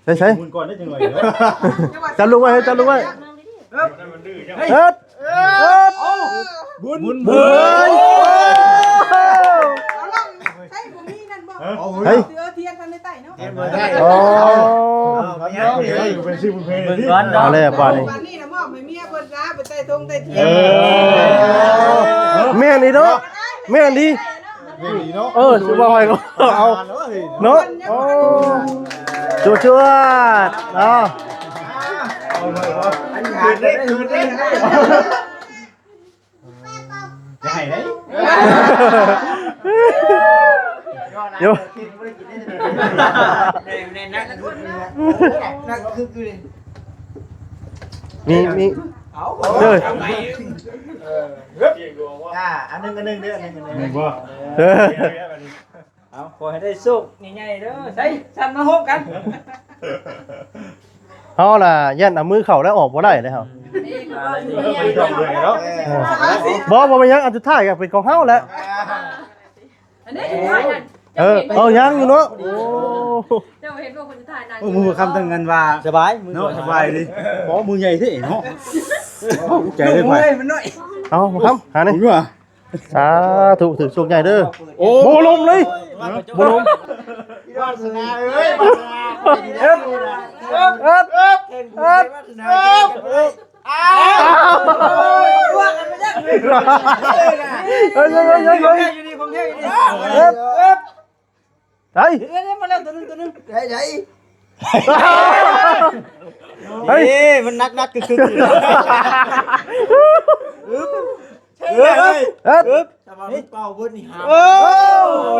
ໃສ່ ໃສ່ ໝູນກ່ອນໄດ້ຈັກໜ່ອຍເນາະ. ຈັບລູກໄວ້ ເຮັດ ຈັບລູກໄວ້. ເຮັດ ເຮັດ ບຸນ ບຸນ ເຮີ້ຍ ເອົາລອງໃຊ້ບໍ່ມີນັ້ນບໍ່? ເອີ ເຮີ້ຍ ເສືອທຽນທັນໄດ້ໄຕ້ເນາະ. ອໍ ເອົາແລ້ວບາດນີ້ ບາດນີ້ນະມອບໃຫ້ເມຍເພິ່ນຊະ ໄປໄຕ້ທົງໄຕ້ທຽນ. ເອີ ແມ່ນອີ່ເນາະ ແມ່ນດີ. ເອີ ຊິວ່າໃຫ້ກໍເອົາເນາະ. ໂອ້ ຈວດໆ ເອົາ ຢ່າໃຫ້ເດ້ ໂຍ ມີ ມີ ເອົາ ເດີ ອ່າ ອັນໜຶ່ງ ອັນໜຶ່ງເດີ ອັນໜຶ່ງ ອັນໜຶ່ງ ມີບໍ່? ເອີ ເອົາ ຂໍໃຫ້ໄດ້ໂຊກໃຫຍ່ໆເດີ. ໃສ່ ສັ່ນມາໂຮມກັນ. ເຮົາລະຢ້ານເອົາມືເຂົ້າແລ້ວອອກບໍ່ໄດ້ເດ້ເຮົາ. ເອີ ບໍ່ ບໍ່ແມ່ນຫຍັງ ອັນສຸດທ້າຍກໍເປັນຂອງເຮົາແຫຼະ. ອັນນີ້ສຸດທ້າຍນັ້ນ ເອີ ເອົາຍັງຢູ່ເນາະ. ໂອ້ ເຈົ້າເຫັນບໍ່ຄົນສຸດທ້າຍນັ້ນ. ໂອ້ ມືຄຳຕັ້ງກັນວ່າສະບາຍ ເນາະ ສະບາຍດີ. ບໍ່ ມືໃຫຍ່ເດ້ເນາະ. ໂອ້ ໃຈເດ້ ເອົາ ຄຳ ຫານີ້ ສາທຸ ຖືກໂຊກໃຫຍ່ເດີ. ໂອ້ ບໍ່ລົມເລີຍ ບໍ່ລົມ. ວາສະນາເອີຍ ວາສະນາ ເຮັດ ເຮັດ ເຮັດ ເຮັດ ອ້າວ ເຮີ້ຍ ເຮີ້ຍ ເຮີ້ຍ ເຮີ້ຍ ຢູ່ນີ້ ຂອງແທ້ຢູ່ນີ້. ເຮັດ ໄດ້ ເດ ມາແລ້ວ ຕົວໜຶ່ງ ຕົວໜຶ່ງ ໄດ້ ໄດ້. ເຮີ້ຍ ເອີ ມັນໜັກໆ ກຶກໆ ຢູ່. ເອີ ເອີ ເອີ ແຕ່ວ່າມັນເປົ່າເບິດນີ້ຫາ. ໂອ້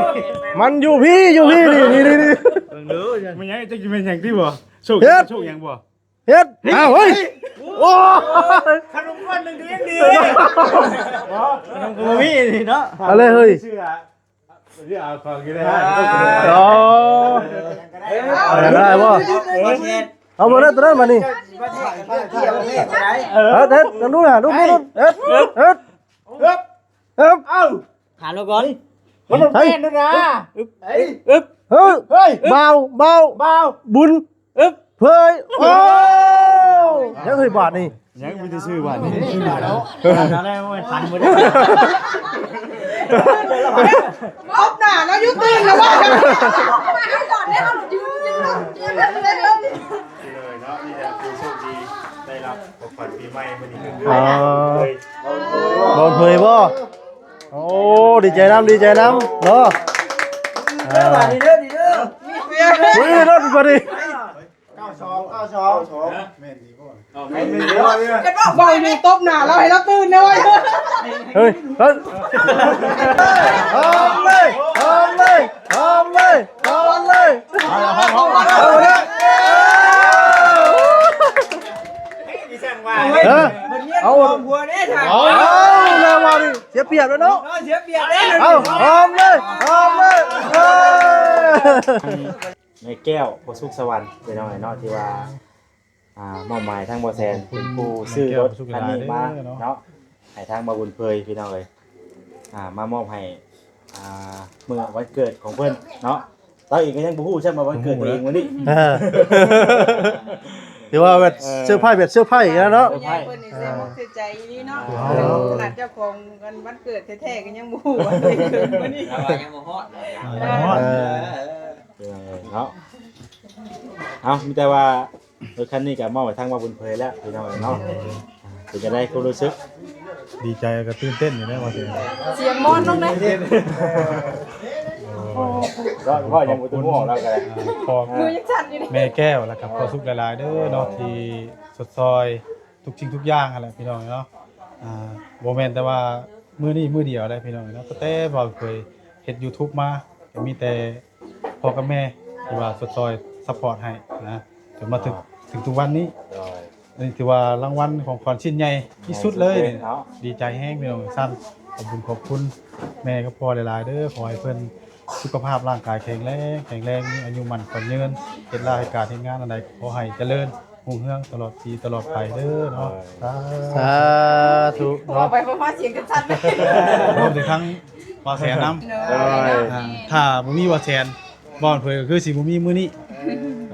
ຍ ມັນຢູ່ພີ້ ຢູ່ພີ້ ນີ້ ນີ້ ນີ້ ນີ້ ເບິ່ງດູ ມັນຫຍັງ ຈັກຊິແມ່ນຫຍັງຕິບໍ່? ໂຊກ ເຮັດ ໂຊກຫຍັງບໍ່? ເຮັດ ອ້າວ ເຮີ້ຍ ໂອ້ຍ ຂະໜົມກ້ອນໜຶ່ງກໍຍັງດີ. ບໍ່ ຂະໜົມກໍບໍ່ມີນີ້ເນາະ. ເອົາເລີຍເຮີ້ຍ ເຊື່ອ ເອົາຂອງຢູ່ໃນຮ້ານ. ອໍ ເອີ ໄດ້ບໍ່? ເອົາບໍ່ໄດ້ຕົວນັ້ນບາດນີ້. ເຮັດ ເຮັດ ເຮັດ ດູ ດູ ດູ ເຮັດ ເຮັດ ເຮັດ ເອົາ ຫາໂລກກ່ອນ ມັນຕ້ອງແມ່ນນະ. ອຶບ ອຶບ ເຮີ້ຍ ເຮີ້ຍ ບ່າວ ບ່າວ ບ່າວ ບຸນ ອຶບ ເຮີ້ຍ ໂອ້ ຍັງເຮີ້ຍບາດນີ້ ຍັງມີແຕ່ຊື່ບາດນີ້. ເອົາແລ້ວ ໂອ້ຍ ທັນບໍ່ໄດ້ ອອບໜ້າແລ້ວຢູ່ຕື່ນແລ້ວວ່າ ເລີຍເນາະ ມີແຕ່ຜູ້ໂຊກດີໄດ້ຮັບຂອງຂວັນປີໃໝ່ມື້ນີ້. ອໍ ເອີຍ ບໍ່ເຜີຍບໍ່? ໂອ້ ດີໃຈນຳ ດີໃຈນຳເນາະ. ເດີບາດນີ້ເດີ ດີເດີ ເຮີ້ຍ ເດີບາດນີ້. ເກົ້າສອງ ເກົ້າສອງ ແມ່ນດີບໍ່? ເວົ້າຢູ່ຕົບໜ້າລາວໃຫ້ລາວຕື່ນເດ້ອເວີຍ. ເຮີ້ຍ ເຮີ້ຍ ຫອມເລີຍ ຫອມເລີຍ ຫອມເລີຍ ຫອມເລີຍ ຫອມເລີຍ. ເອີ ເອົາ ເອົາແລ້ວວ່ານີ້ ເສຍປຽບແລ້ວເນາະ. ເອີ ເສຍປຽບແລ້ວ ເອົາ ຫອມເລີຍ ຫອມເລີຍ ເອີ. ແມ່ແກ້ວ ໂພສຸກສະຫວັນ ພີ່ນ້ອງເອີຍເນາະ ທີ່ວ່າ ອ່າ ມອບໝາຍທາງບໍ່ແສນ ເປັນຜູ້ຊື້ລົດຄັນນີ້ມາເນາະ ໃຫ້ທາງບ່າວບຸນເຜີຍ ພີ່ນ້ອງເອີຍ ອ່າ ມາມອບໃຫ້ ອ່າ ມື້ວັນເກີດຂອງເພິ່ນເນາະ. ລາວເອງກໍຍັງບໍ່ຮູ້ຊ້ຳວ່າວັນເກີດຕົວເອງມື້ນີ້. ເອີ ຖືວ່າແບບເຊີໄພຣສ໌ ແບບເຊີໄພຣສ໌ນະເນາະ. ເອີ ເພິ່ນນີ້ໃສ່ອົກໃສ່ໃຈອີ່ຫຼີເນາະ. ຂະໜາດເຈົ້າຂອງວັນເກີດແທ້ໆກໍຍັງບໍ່ຮູ້ວ່າຕົວເອງເກີດມື້ນີ້ ລາວວ່າຍັງບໍ່ຮອດ ເອີ ເນາະ. ເອົ້າ ມີແຕ່ວ່າ ລົດຄັນນີ້ກໍມອບໃຫ້ທາງບ່າວບຸນເຜີຍແລ້ວ ພີ່ນ້ອງເອີຍເນາະ. ເປັນຈັ່ງໃດຄວາມຮູ້ສຶກ? ດີໃຈ ແລ້ວກໍຕື່ນເຕັ້ນຢູ່ເດ້ ວ່າຊິ ສຽງມອນລົງເດ້. ເວົ້າ ເວົ້າຫຍັງບໍ່ຕ້ອງຫ່ວງລາວກໍໄດ້. ອ່າ ຂອບ ມືຍັງສັ່ນຢູ່ເດ້ ແມ່ແກ້ວ ແລ້ວກໍພໍ່ສຸກຫຼາຍໆເດີເນາະ ທີ່ຊົດຊ່ອຍທຸກສິ່ງທຸກຢ່າງຫັ້ນແຫຼະ ພີ່ນ້ອງເອີຍເນາະ. ອ່າ ບໍ່ແມ່ນແຕ່ວ່າມື້ນີ້ມື້ດຽວເດ້ ພີ່ນ້ອງເອີຍເນາະ ຕັ້ງແຕ່ບ່າວເຄີຍເຮັດຢູທູບມາ ກໍມີແຕ່ພໍ່ກັບແມ່ທີ່ວ່າຊົດຊ່ອຍຊັບພອດໃຫ້ນະ ຈົນມາເຖິງ ເຖິງທຸກວັນນີ້. ໂດຍ ອັນນີ້ຖືວ່າລາງວັນຂອງຂວັນຊິ້ນໃຫຍ່ທີ່ສຸດເລີຍ. ໃຫຍ່ທີ່ສຸດເລີຍເນາະ. ດີໃຈແຮງ ພີ່ນ້ອງ. ຊັ້ນຂອບບຸນຂອບຄຸນແມ່ກັບພໍ່ຫຼາຍໆເດີ. ຂໍໃຫ້ເພິ່ນສຸຂະພາບຮ່າງກາຍແຂງແຮງ ແຂງແຮງ ມີອາຍຸໝັ້ນຂວັນຍືນ ເຮັດລາເຮັດການເຮັດງານອັນໃດ ຂໍໃຫ້ຈະເລີນຮຸ່ງເຮືອງຕະຫຼອດປີຕະຫຼອດໄປເດີເນາະ. ໂດຍ ສາ ສາທຸເນາະ. ເວົ້າໄປເວົ້າມາສຽງສັ່ນໆ ລວມເຖິງທັງບ່າວແສນນຳ. ໂດຍ ອ່າ ຖ້າບໍ່ມີບ່າວແສນ ບ່າວເຜີຍກໍຄືຊິບໍ່ມີມື້ນີ້. ເ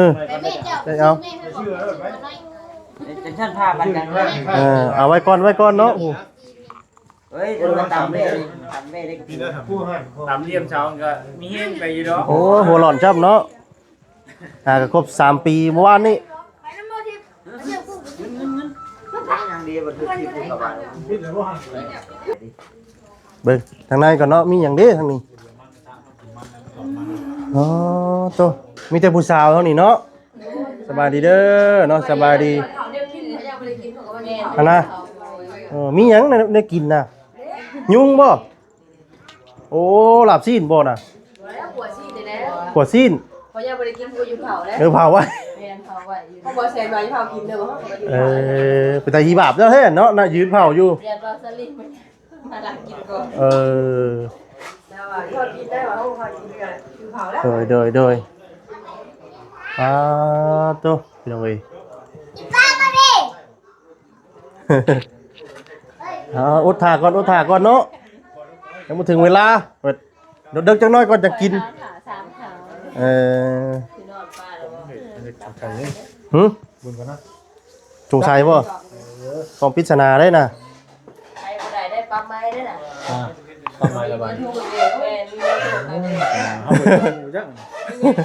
ອີ ໄປເອົາ ຈັງຊັ້ນພາກັນກັນເດີ ເອີ ເອົາໄວ້ກ່ອນ ໄວ້ກ່ອນເນາະ. ເອີຍ ຕຳເວ ຕຳເວໄດ້ກິນ ຕຳລຽມເຊົ້າກໍມີແຮງໄປຢູ່ດອກ. ໂອ້ຍ ຫົວຮ້ອນຊ້ຳເນາະ. ຫາກໍຄົບສາມປີເມື່ອວານນີ້. ເບິ່ງທາງໃນກ່ອນເນາະ ມີຫຍັງເດ້ທາງນີ້. ອໍ ໂຕ ມີແຕ່ຜູ້ສາວເທົ່ານີ້ເນາະ. ສະບາຍດີເດີເນາະ ສະບາຍດີ. ອັນນະ ເອີ ມີຫຍັງແນວກິນນະ? ຍຸງບໍ່? ໂອ້ ລາບຊີ້ນບໍ່ນະ? ບໍ່ແລ້ວ ຂົ້ວຊີ້ນນີ້ແຫຼະ ຂົ້ວຊີ້ນ. ເພາະຍັງບໍ່ໄດ້ກິນ ກໍຢູ່ເຜົາແລ້ວ ເອີ ເຜົາໄວ້ ແມ່ນ ເຜົາໄວ້ຢູ່. ເຮົາບໍ່ແຊນວ່າຢູ່ເຜົາກິນເດີ ເຮົາກໍຢູ່ ເອີ ເຜົາໄວ້. ເປັນຕາຂີ້ບາບແທ້ໆເນາະ ນະ ຢືນເຜົາຢູ່ ຢ້ານວ່າສະລິງ ມາລັກກິນກ່ອນ. ເອີ ແຕ່ວ່າເຮົາກິນໄດ້ວ່າ ເຮົາ ເຮົາກິນກໍຢູ່ເຜົາແລ້ວ. ໂດຍ ໂດຍ ໂດຍ. ອາ ໂຕ ພີ່ນ້ອງເອີຍ. ອ່າ ອົດຖ້າກ່ອນ ອົດຖ້າກ່ອນເນາະ ຍັງບໍ່ເຖິງເວລາ. ເດີກໆ ຈັກໜ້ອຍກ່ອນຈະກິນ. ເອີ ຫຶ? ສົງໄສບໍ່? ເອີ ຕ້ອງປິດສະໜາໄດ້ນະ. ໃຜບໍ່ໄດ້ໄດ້ປັບໃໝໄດ້ນະ. ອ່າ ປັບໃໝລະບາດນີ້. ແມ່ນ ເຮົາບໍ່ຮູ້ຈັກ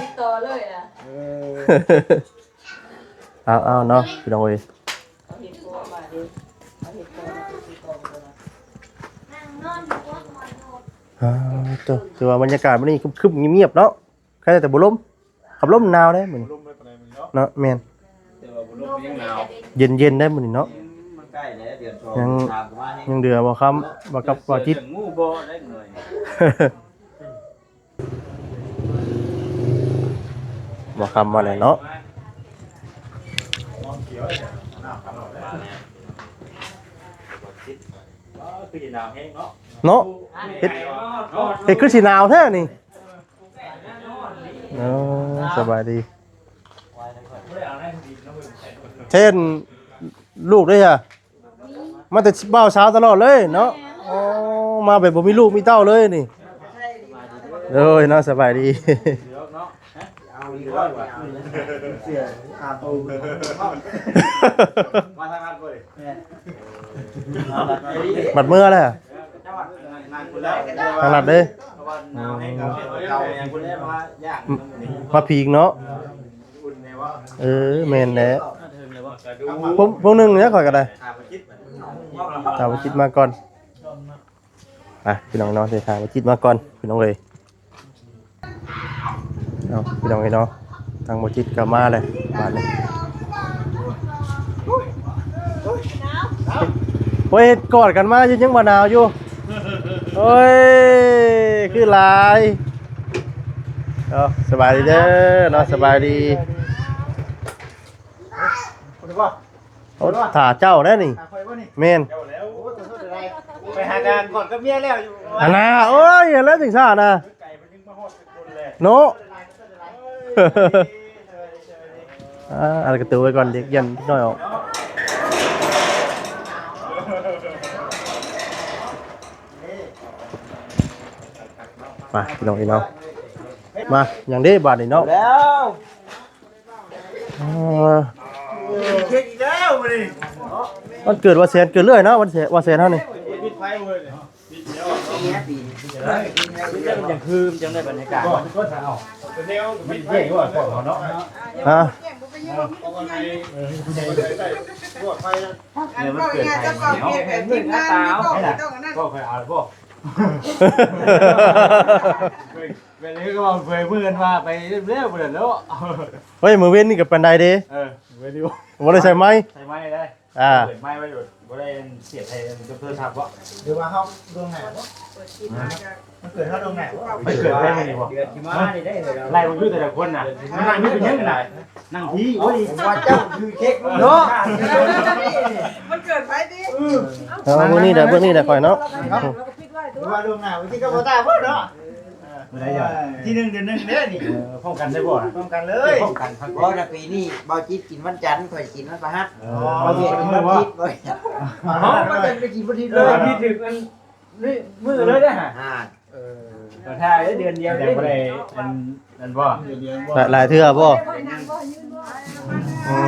ຕິດຕໍ່ເລີຍນະ. ເອີ ເອົາໆ ເນາະ ພີ່ນ້ອງເອີຍ. ອ່າ ໂຕ ຖືວ່າບັນຍາກາດມື້ນີ້ຄຶມໆ ງຽບໆ ເນາະ. ໃຄແຕ່ບໍ່ລົມ ຄັນລົມໜາວເດ້ມື້ນີ້ ບໍ່ລົມໄດ້ປານໃດມື້ນີ້ເນາະ. ເນາະ ແມ່ນ ແຕ່ວ່າບໍ່ລົມກໍຍັງໜາວ ເຢັນໆ ໄດ້ມື້ນີ້ເນາະ. ອືມ ມັນໃກ້ແລ້ວ ເດືອນສອງ ຍັງ ສາມກໍມາແຮງ ຍັງເຫຼືອບໍ່ຄຳ ເນາະ ບໍ່ກັບບໍ່ຈິດ ເລື່ອງງູບໍ່ໄດ້ໜ້ອຍ. ບໍ່ຄ່ຳມາແລ້ວເນາະ ຄືຊິໜາວແຮງເນາະ ເນາະ ເຮັດ ເຮັດຄືຊິໜາວແທ້ນີ້. ໂອ້ ສະບາຍດີ ເທນລູກເດ້ ມາແຕ່ບ່າວສາວຕະຫຼອດເລີຍເນາະ. ໂອ້ ມາແບບບໍ່ມີລູກມີເຕົ້າເລີຍນີ້. ໂດຍເນາະ ສະບາຍດີ. ບັດເມືອແລ້ວ ທາງລັດເດ້ ມາພີກເນາະ. ເອີ ແມ່ນແຫຼະ ພວກ ພວກໜຶ່ງແຫຼະ ຂ້ອຍກໍໄດ້ ຖ້າບໍ່ຈິດມາກ່ອນ. ອ່ະ ພີ່ນ້ອງເນາະ ຊິຖ້າບໍ່ຈິດມາກ່ອນ ພີ່ນ້ອງເອີຍ. ເອົາ ພີ່ນ້ອງເອີຍເນາະ ທາງບໍ່ຈິດກໍມາແລ້ວບາດນີ້. ໂອ້ຍ ກອດກັນມາຢູ່ ຍັງບໍ່ໜາວຢູ່. ໂອ້ຍ ຄືຫຼາຍ. ເອົາ ສະບາຍດີເດີເນາະ ສະບາຍດີ. ໂອ້ ຖ້າເຈົ້າແລ້ວນີ້. ຫາຂ້ອຍບໍ່ນີ້? ແມ່ນ. ໂອ້ ຂໍໂທດຫຼາຍໆ ໄປຫາກັນກ່ອນກັບເມຍແລ້ວຢູ່. ອັນນ່າ ໂອ້ຍ ແລ້ວຈັ່ງຊັ້ນນະ ເນາະ. ອ່າ ອັນກະຕູໄວ້ກ່ອນ ເດັກຢ້ານເດັກນ້ອຍອອກ. ມາ ພີ່ນ້ອງເອີຍເນາະ ມາ ຫຍັງເດ້ບາດນີ້ເນາະ. ແລ້ວ ອ່າ ເຄັກອີກແລ້ວມື້ນີ້. ວັນເກີດວ່າແສນເກີດເລື້ອຍເນາະ ວັນແສນ ວ່າແສນເຮົານີ້. ມັນຈັ່ງຄື ມັນຈັ່ງໄດ້ບັນຍາກາດ. ຮະ? ເອີ ມັນເກີດໄປເນາະ ກໍຄ່ອຍເອົາບໍ່. ແມ່ນ ຄືວ່າເຜີຍມື້ກັນວ່າໄປແລ້ວພຸ້ນແຫຼະເນາະ. ເຮີ້ຍ ມື້ເວັນນີ້ກໍປານໃດເດ້. ເອີ ເວີນຢູ່ ບໍ່ໄດ້ໃສ່ໄມ ໃສ່ໄມໄດ້. ອ່າ ເປີດໄມໄວ້ໂລດ ບໍ່ໄດ້ສຽບໃຫ້ໂທລະສັບບໍ? ຫຼືວ່າເຮົາດວງໜ້າບໍ? ຮະ? ມັນເກີດເຮົາດວງໜ້າບໍ? ໄປເກີດໄວ້ມື້ນີ້ບໍ? ເດືອນທີ່ມານີ້ໄດ້ເລີຍ ໄລ່ເບິ່ງຢູ່ແຕ່ລະຄົນນະ ມັນນັ່ງຢູ່ເປັນຫຍັງກໍໄດ້ ນັ່ງພີ້. ໂອ້ຍ ວ່າເຈົ້າຖືເຄັກເນາະ ມັນເກີດໄວ້ຕິ. ເອີ ເອົາ ເບິ່ງນີ້ແຫຼະ ເບິ່ງນີ້ແຫຼະຂ້ອຍເນາະ. ວ່າລ່ວງໜ້າ ບາງທີກໍບໍ່ຕາຍພຸ້ນເນາະ. ມື້ໃດ ເອີ ທີໜຶ່ງເດືອນໜຶ່ງເດ້ນີ້. ເອີ ພ້ອມກັນໄດ້ບໍ່? ພ້ອມກັນເລີຍ ພ້ອມກັນ. ບໍ່ ແຕ່ປີນີ້ເບົາຈິດກິນວັນຈັນ ຂ້ອຍກິນວັນພະຫັດ. ອໍ ເບົາຈິດກິນວັນທິດ. ອໍ ເບົາຈິດໄປກິນວັນທິດເລີຍ ວັນທິດຖືກອັນນີ້ມື້ເລີຍເດ້. ອ່າ ເອີ ກໍຖ້າເດືອນດຽວ ຍັງບໍ່ໄດ້ອັນນັ້ນບໍ່? ຫຼາຍ ຫຼາຍເທື່ອບໍ່? ອືມ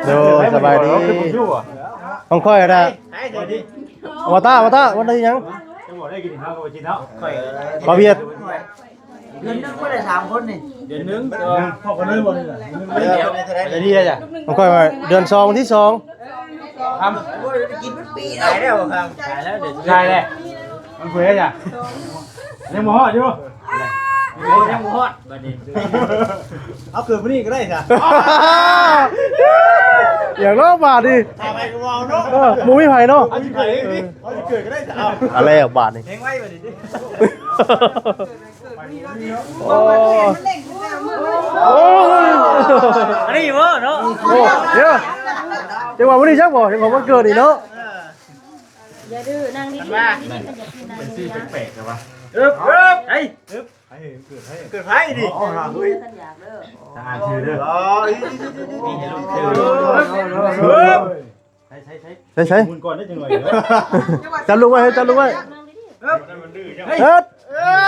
ໂດຍ ສະບາຍດີ ຂອງຂ້ອຍນະ. ມາຕາ ມາຕາ ມັນໄດ້ຫຍັງ? ຈະບອກໄດ້ກິນເຮົາກໍບໍ່ກິນເນາະ. ຂ້ອຍ ບໍ່ວຽດ ເດືອນໜຶ່ງບໍ່ໄດ້ສາມຄົນນີ້. ເດືອນໜຶ່ງ ພໍກັນເລີຍບໍ່ນີ້ນະ? ເດືອນໜຶ່ງບໍ່ໄດ້. ອັນນີ້ເດ້ ຂອງຂ້ອຍວ່າເດືອນສອງ ວັນທີສອງ. ໂອ້ຍ ໄປກິນມັນປີແລ້ວ ຕາຍແລ້ວ ຕາຍແລ້ວ ເດືອນ ຕາຍແລ້ວ. ມັນເຜີຍຈ້ະ ຍັງບໍ່ຮອດຢູ່. ໂອ້ຍ ຍັງບໍ່ຮອດບາດນີ້. ເອົາເກີດມື້ນີ້ກໍໄດ້ຈ້ະ. ຢ່າງເນາະບາດນີ້ ຖ້າໄປກໍເວົ້າເນາະ. ເອີ ບໍ່ມີໃຜເນາະ ເອົາຊິໄປ ເອົາຊິເກີດກໍໄດ້ຈ້ະ. ເອົາ ເອົາແລ້ວບາດນີ້ ເພງໄວ້ບາດນີ້. ໂອ້ ໂອ້ຍ ອັນນີ້ບໍ່ເນາະ. ໂອ້ ດຽວ ຈັງຫວະມື້ນີ້ຈັກບໍ່ ເຫັນຂອງວັນເກີດນີ້ເນາະ. ຢ່າດື້ ນັ່ງດີໆ ເປັນຊື່ແປກໆແຕ່ວ່າ. ເອີບ ເອີບ ໄປ ເອີບ ໃຜເກີດໃຜ ເກີດໃຜນີ້. ອໍ ຫາ ອຸ້ຍ ຄັນຢາກເດີ ຕ້ອງອ່ານຊື່ເດີ. ອໍ ໃສ່ໆໆ ໝູນກ່ອນໄດ້ຈັງໜ້ອຍເນາະ. ຈັບລູກໄວ້ ຈັບລູກໄວ້. ເອີບ ເອີບ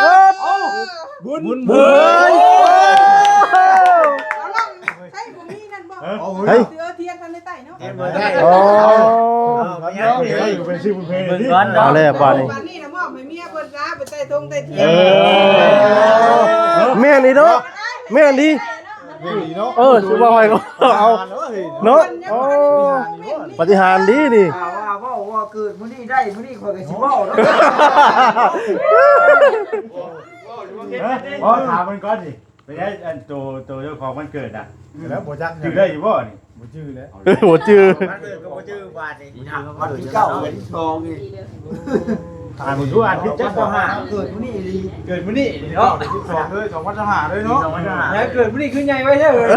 ເອີບ ເອີບ ບຸນ ບຸນ ເອີຍ ເອົາລົງໃສ່ ບໍ່ມີນັ້ນບໍ່? ເອີ ເຮີ້ຍ ເສືອທຽນທັນໄດ້ໄຕ້ເນາະ. ອໍ ເອົາແລ້ວບາດນີ້ ບາດນີ້ນະ ມອບໃຫ້ເມຍເພິ່ນຊະ ໄປໄຕ້ທົງໄຕ້ທຽນ. ເອີ ແມ່ນອີ່ເນາະ ແມ່ນດີ. ເອີ ຊິວ່າໃຜກໍເອົາເນາະ. ໂອ້ ປາຕິຫານດີນີ້. ວ່າ ວ່າ ວ່າ ວ່າເກີດມື້ນີ້ໄດ້ ມື້ນີ້ຂ້ອຍກໍຊິເວົ້າເນາະ. ອໍ ຖາມເພິ່ນກ່ອນນີ້ ເປັນໄງ ອັນໂຕ ໂຕເຈົ້າຂອງວັນເກີດນະ? ແລ້ວບໍ່ຈັກ ຈື່ໄດ້ຢູ່ບໍ່ນີ້? ບໍ່ຈື່ແລ້ວ ບໍ່ຈື່. ວັນເກີດກໍບໍ່ຈື່ບາດນີ້ ວັນທີເກົ້າ ວັນທີສອງນີ້. ຖາມເບິ່ງດູ ອາທິດຈັກບໍ່ຫາ ເກີດມື້ນີ້ອີ່ຫຼີ ເກີດມື້ນີ້ເນາະ ສິບສອງເລີຍ ສອງພັນຊາວຫ້າເລີຍເນາະ ສອງພັນຊາວຫ້າ ແລ້ວເກີດມື້ນີ້ຄືໃຫຍ່ໄວແທ້ເອີຍ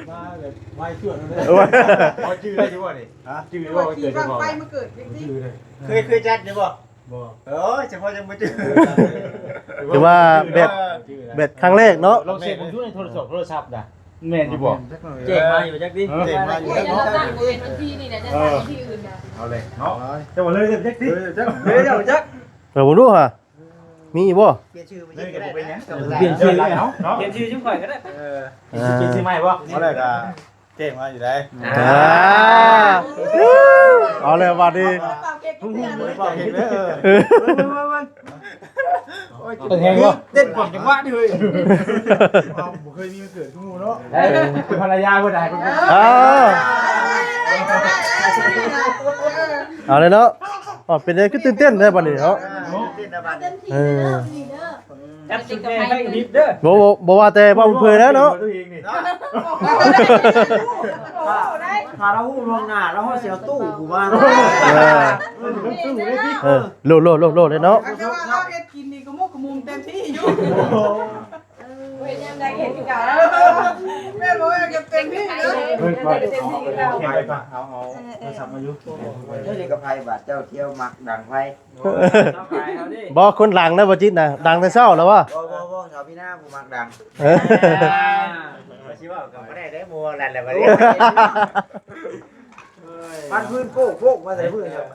ມາແບບໄວສວດເລີຍ ເອີ ພໍຈື່ໄດ້ຢູ່ບໍ່ນີ້ ຮະ ຈື່ຢູ່ບໍ່ວ່າເກີດຈັກບໍ່ ໄຟມາເກີດຈັ່ງຊີ້ ເຄີຍ ເຄີຍຈັດຢູ່ບໍ່? ບໍ່ ເອີ ສະເພາະຍັງບໍ່ຈື່ ຖືວ່າແບດ ແບດຄັ້ງແລກເນາະ ລອງເຊັກເບິ່ງດູໃນໂທລະສັບ ໂທລະສັບນະ ແມ່ນຢູ່ບໍ່? ແຈ້ງມາຢູ່ຈັກຕິ ເອີ ແຈ້ງມາຢູ່ຈັກເນາະ ເອີ ເອົາເລີຍເນາະ ເຈົ້າວ່າເລີຍຈັກຕິ ເອີ ຈັກ ເລີຍຈັກ ເອີ ບໍ່ຮູ້ຫາ ມີອີກບໍ່? ປ່ຽນຊື່ ເລີຍກໍບໍ່ເປັນຫຍັງ ປ່ຽນຊື່ເນາະ ປ່ຽນຊື່ຈຸມຂ້ອຍກໍໄດ້ ເອີ ປ່ຽນຊື່ໃໝ່ບໍ່? ເອົາແລ້ວກໍ ເກັ່ງມາຢູ່ໃດ ອ່າ ເອົາແລ້ວບາດນີ້ ເປົ່ງແຮງບໍ່? ເຕັ້ນພວກຈັງຫວະນີ້ເຮີ້ຍ ບໍ່ເຄີຍມີວັນເກີດຄືໝູ່ເນາະ ເອີ ເປັນພັນລະຍາເພິ່ນໃດ ເອີ ເອົາເລີຍເນາະ ອໍ ເປັນໄດ ຄືຕື່ນເຕັ້ນແທ້ບາດນີ້ເນາະ ເອີ ຈັດຊຸດໃຫຍ່ໄຟກະພິບເດີ ບໍ່ ບໍ່ ບໍ່ວ່າແຕ່ເວົ້າເຜີຍແລ້ວເນາະ ຖ້າລາວຮູ້ລ່ວງໜ້າ ລາວຮອດຊິເອົາຕູ້ກູມາ ເອີ ເອີ ໂລດ ໂລດ ໂລດ ໂລດເລີຍເນາະ ເຂົາເຈົ້າວ່າລາວເຮັດກິນນີ້ກະມຸກກະມຸມເຕັມທີ່ຢູ່ ເຮັດຍາມໃດກະເຮັດຄືເກົ່າ ແມ່ນບໍ່ ເຮັດເຕັມທີ່ເດີ ເອົາ ເອົາໂທລະສັບມາຢູ່ ເຈົ້ານີ້ກະໄພບາດ ເຈົ້າທ່ຽວມັກດັງໄຟ ບໍ່ ຄົນດັງນະ ບໍ່ຈິດນະ ດັງແຕ່ເຊົ້າແລ້ວວະ ບໍ່ ບໍ່ ບໍ່ ສາວພີ່ນາຜູ້ມັກດັງ ເອີ ຊິເວົ້າກໍບໍ່ໄດ້ເດ້ ໝູ່ນັ້ນແຫຼະບັດນີ້ ປັນພື້ນໂປ້ໂປ້ມາໃສ່ພື້ນ ເອົາ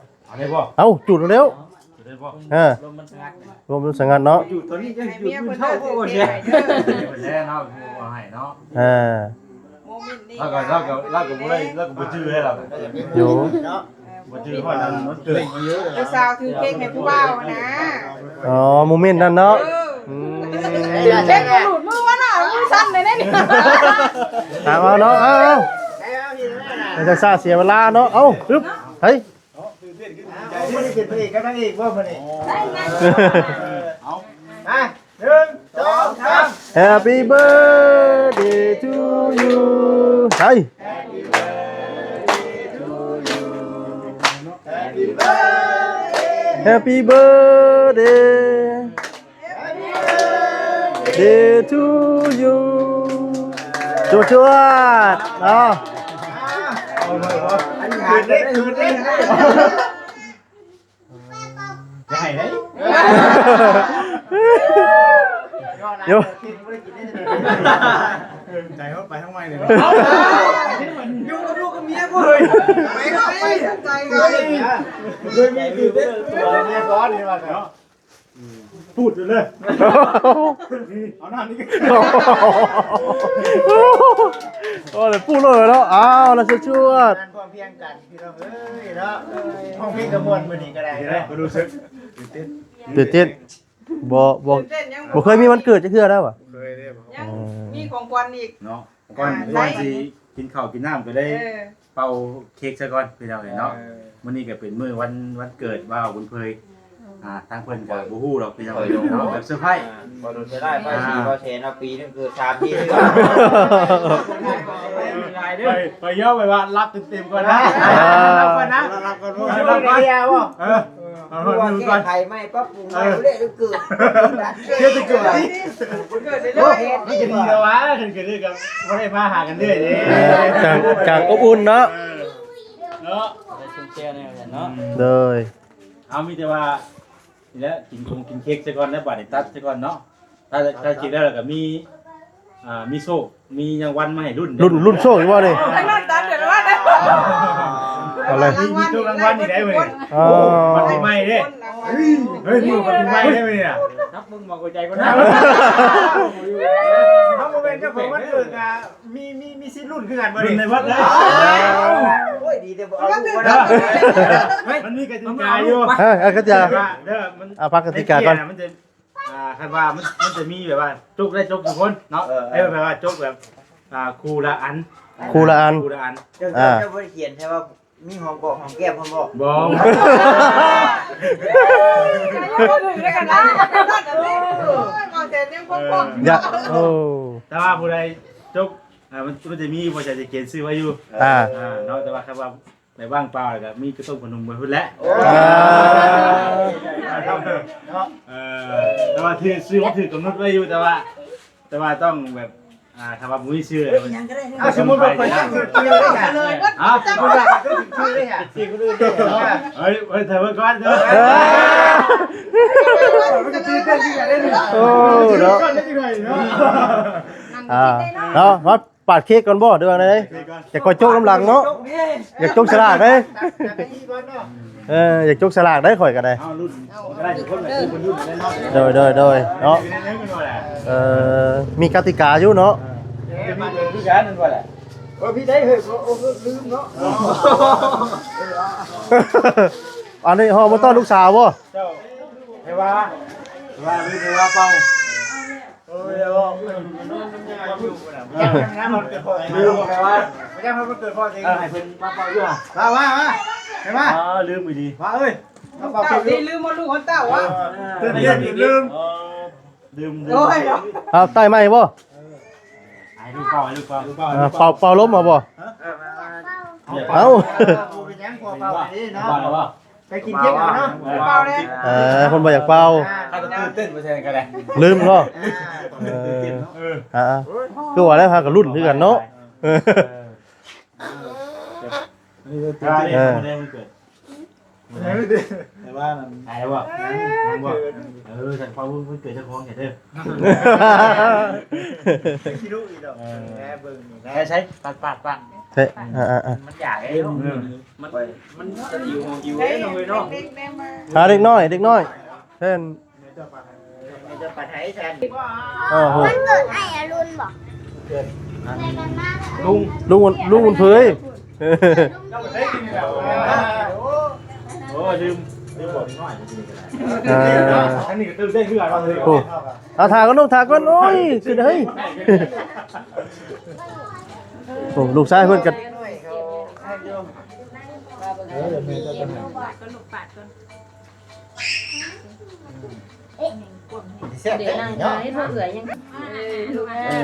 ເອົາ ຈູດເອົາແລ້ວ ຈູດເອົາແລ້ວ ເອີ ລົມມັນສະຫງັດ ລົມມັນສະຫງັດເນາະ ຈູດຕອນນີ້ຍັງຈູດມື້ເຊົ້າບໍ່ເສຍ ແລ້ວເນາະ ຜູ້ເອົາໃຫ້ເນາະ ເອີ ໂມເມັນນີ້ ລາວກໍ ລາວກໍ ລາວກໍບໍ່ໄດ້ ລາວກໍບໍ່ຈື່ໃຫ້ລາວ ຢູ່ ບໍ່ຈື່ຮອດອັນວັນເກີດ ຜູ້ສາວຖືເຄັກໃຫ້ຜູ້ບ່າວນະ ອໍ ໂມເມັນນັ້ນເນາະ ເອີ ອືມ ເຄັກກໍຫຼຸດມືມາເນາະ ມືສັ່ນເລີຍນີ້ ເອົາເນາະ ເອົາ ເອົາ ຢ່າຊ້າເສຍເວລາເນາະ ເອົາ ຮຶບ ເຮີ້ຍ ບໍ່ໄດ້ເປັນພະເອກກັບນາງເອກບໍ່ມື້ນີ້ ເອົາ ມາ ໜຶ່ງ ສອງ ສາມ Happy birthday to you ໄປ Happy birthday day to you ຈວດໆ ເນາະ ອັນນີ້ຫາເດ້ ຄືເດ້ ຢ່າໃຫ້ເດ້ ໂຍ ໃຈເຮົາໄປທາງໃໝ່ເລີຍ ຢູ່ກັບລູກກັບເມຍບໍ່ເຮີ້ຍ ໄປ ໄປ ໄປ ໂດຍມີຕື່ນເຕັ້ນ ເມຍຮ້ອນນີ້ວ່າເນາະ ປູດຢູ່ເລີຍ ເອົາໜ້ານີ້ ໂອ້ຍ ປູດເລີຍເນາະ ອ້າວ ລະຊວດໆ ງານພ້ອມພຽງກັນ ພີ່ນ້ອງເອີຍເນາະ ຮ້ອງເພງກະມ່ວນມື້ນີ້ກະໄດ້ເນາະ ຮູ້ສຶກຕື່ນເຕັ້ນ ຕື່ນເຕັ້ນ ບໍ່ ບໍ່ ບໍ່ເຄີຍມີວັນເກີດຈັກເທື່ອແລ້ວຫວາ ບໍ່ເຄີຍເດ້ ຍັງມີຂອງຂວັນອີກເນາະ ກ່ອນ ອ່າ ກ່ອນຊິກິນເຂົ້າກິນນ້ຳກໍໄດ້ ເອີ ເປົ່າເຄັກຊະກ່ອນພີ່ນ້ອງເອີຍເນາະ ເອີ ມື້ນີ້ກໍເປັນມື້ວັນ ວັນເກີດບ່າວບຸນເຜີຍ ອືມ ອ່າ ທາງເພິ່ນກໍບໍ່ຮູ້ດອກພີ່ນ້ອງເອີຍເນາະ ແບບເຊີໄພ ອ່າ ບໍ່ດົນເທື່ອໄດ້ ອ່າ ບໍ່ແສນເອົາປີໜຶ່ງຄືສາມທີ ໄປ ໄປເຍົາະໄປວ່າ ລັບເຕັມໆກ່ອນນະ ອ່າ ລັບກ່ອນນະ ລັບກ່ອນ ເອີ ເອົາ ເອົາ ເອົາ ແກ້ໄຂໃໝ່ ປັບປຸງໃໝ່ ເອີ ເລຍເກີດ ເກີດເກີດ ເກີດເລີຍ ມັນຈະດີແລ້ວຫວາ ຄັນເກີດເລີຍກໍບໍ່ໄດ້ມາຫາກັນເລື້ອຍເດ້ ຈັ່ງ ຈັ່ງອົບອຸ່ນເນາະ ເອີ ເນາະ ໄດ້ຊຸມແຊວແນວນັ້ນເນາະ ໂດຍ ເຮົາມີແຕ່ວ່າ ນີ້ແຫຼະ ກິນຄົງກິນເຄັກຊະກ່ອນ ແລ້ວບາດນີ້ຕັດຊະກ່ອນເນາະ ຕັດ ຕັດກິນແລ້ວ ແລ້ວກໍມີ ອ່າ ມີໂຊກ ມີລາງວັນມາໃຫ້ລຸ້ນ ລຸ້ນ ລຸ້ນໂຊກອີກບໍ່ນີ້ ເອົາເລີຍ ມີ ມີໂຊກລາງວັນອີກໄດ້ມື້ນີ້ ອໍ ບັດປີໃໝ່ເດ້ ເຮີ້ຍ ມີບັດປີໃໝ່ເດ້ມື້ນີ້ນະ ນັບເບິ່ງໝໍກຫົວໃຈກ່ອນນະ ເຮົາບໍ່ແມ່ນເຈົ້າຂອງວັນເກີດນະ ມີ ມີ ມີສິດລຸ້ນຄືກັນບໍ່ນີ້ ລຸ້ນໃນວັດເລີຍ ໂອ້ຍ ດີແຕ່ບໍ່ເອົາລູກມານຳ ມັນມີກະຕິກາຢູ່ ເອີ ເອີ ກະຕິກາ ເດີ ມັນ ອ່າ ຟັງກະຕິກາກ່ອນ ໃນເກມນະ ມັນຈະ ອ່າ ຄັນວ່າມັນ ມັນຈະມີແບບວ່າຈົກໄດ້ຈົກທຸກຄົນເນາະ ເອີ ເອີ ແບບວ່າຈົກແບບ ອ່າ ຄູ່ລະອັນ ຄູ່ລະອັນ ຄູ່ລະອັນ ເຈົ້າ ອ່າ ເຈົ້າບໍ່ໄດ້ຂຽນໃຊ່ວ່າມີຫອມປອກຫອມແກ້ມພ້ອມບໍ່? ບໍ່ ຢ່າ ໂອ້ ແຕ່ວ່າຜູ້ໃດຈົກ ອ່າ ມັນ ມັນຈະມີ ບໍ່ໃຈຈະຂຽນຊື່ໄວ້ຢູ່ ອ່າ ອ່າ ເນາະ ແຕ່ວ່າຄັນວ່າ ໄດ້ວ່າງເປົ່າ ແລ້ວກໍມີກະຕົງພະນົມໄວ້ພຸ້ນແຫຼະ. ເອີ ເນາະ ເອີ ແຕ່ວ່າຖືກ ຊື່ມັນຖືກກຳນົດໄວ້ຢູ່ ແຕ່ວ່າ ແຕ່ວ່າຕ້ອງແບບ ອ່າ ຖ້າວ່າບໍ່ມີຊື່ ເອີ ອີຫຍັງກໍໄດ້ ເອົາ ສົມມຸດວ່າຂ້ອຍຖືກຊື່ເລີຍຫະ ເອົາ ສົມມຸດວ່າຂ້ອຍຖືກຊື່ເລີຍຫະ ຊື່ຄົນອື່ນເດ້ ເອີ ເອີ ເອີ ເອີ ຖ້າເບິ່ງກ່ອນເດີ ເອີ ໂອ້ ເນາະ ອ່າ ເນາະ ມາ ປາດເຄ້ກກ່ອນບໍ່ ຫຼືວ່າໃດ? ຢາກຂ້ອຍຈົກນຳຫຼັງເນາະ ຢາກຈົກສະຫຼາກເດ້ ເອີ ຢາກຈົກສະຫຼາກເດ້ຂ້ອຍກໍໄດ້ ເອົາລຸ້ນກໍໄດ້ ທຸກຄົນແຫຼະ ທຸກຄົນລຸ້ນແຫຼະເນາະ ໂດຍ ໂດຍ ໂດຍ ເນາະ ເອີ ມີກະຕິກາຢູ່ເນາະ ເອີ ຈະມີເບີຄືກັນນັ້ນບໍ່ແຫຼະ ເອີ ພີ່ໄດ້ເຮີ້ຍ ໂອ້ ລືມເນາະ ອັນນີ້ຮອດບໍ່ຕ້ອນລູກສາວບໍ່? ເຈົ້າ ໃຜວ່າ ໃຜວ່າ ຫຼືໃຜວ່າເປົ່າ? ໂອ້ຍ ເອົາ ເອີ ມັນຍັງ ມັນຍັງ ມັນເກີດພໍດ ເອີ ໃຜວ່າ ມັນຍັງ ມັນເກີດພໍດເອງ ເອີ ໃຫ້ເພິ່ນມາເປົ່າຢູ່ຫະ ວ່າ ວ່າ ວ່າ ໃຜວ່າ ອໍ ລືມອີ່ຫຼີ ວ່າເອີຍ ມາເປົ່າ ເຈົ້ານີ້ລືມບໍ່ ລູກຂອງເຈົ້າຫວາ ເອີ ຕື່ນເຕັ້ນລືມ ເອີ ລືມ ລືມ ໂອ້ຍ ເອົາ ໄຕ້ໃໝ່ບໍ່? ໃຫ້ລູກເປົ່າ ໃຫ້ລູກເປົ່າ ເອີ ເປົ່າ ເປົ່າລົມເອົາບໍ່? ເອົາ ບໍ່ເປັນຫຍັງ ພໍ່ເປົ່າໄປເດ້ເນາະ ໄປກິນເຄັກເອົາເນາະ ເອີ ເປົ່າເດ້ ເອີ ເພິ່ນບໍ່ຢາກເປົ່າ ອ່າ ຖ້າຈະຕື່ນເຕັ້ນໄປແທນກໍໄດ້ ລືມເນາະ ອ່າ ເອີ ອ່າ ຄືວ່າແລ້ວ ຫາກໍລຸ້ນຄືກັນເນາະ ເອີ ເອີ ແຕ່ວ່ານັ້ນ ຕາຍແລ້ວບໍ່? ຍັງ ຍັງບໍ່? ເອີ ສັນເປົ່າເບິ່ງວັນເກີດເຈົ້າຂອງແທ້ເດີ ຂີ້ດຸອີກດອກ ເອີ ແນ່ເບິ່ງນີ້ນະ ໃສ່ ໃສ່ ປາດ ປາດ ປາດ ເອີ ມັນຢາກໄດ້ເນາະ ເອີ ມັນ ມັນຈະຫິວ ຫິວເດ້ເນາະ ເອີຍເນາະ ຫາເດັກນ້ອຍ ເດັກນ້ອຍແທນ ເອີ ໂຫ ວັນເກີດອ້າຍອະລຸນບໍ່? ລຸງ ລຸງ ລຸງບຸນເຜີຍ ໂອ້ ລືມ ລືມບອກເດັກນ້ອຍ ເອີ ອັນນີ້ກໍຕື່ນເຕັ້ນຄືກັນ ໂອ້ ເອົາ ຖ້າກ່ອນລູກ ຖ້າກ່ອນ ໂອ້ຍ ຂຶ້ນເຮີ້ຍ ໂອ້ ລູກຊາຍເພິ່ນກໍ ເອີ ແມ່ນເຈົ້າກໍໃຫ້ ເດ ເດ ເດ ເດ ເດ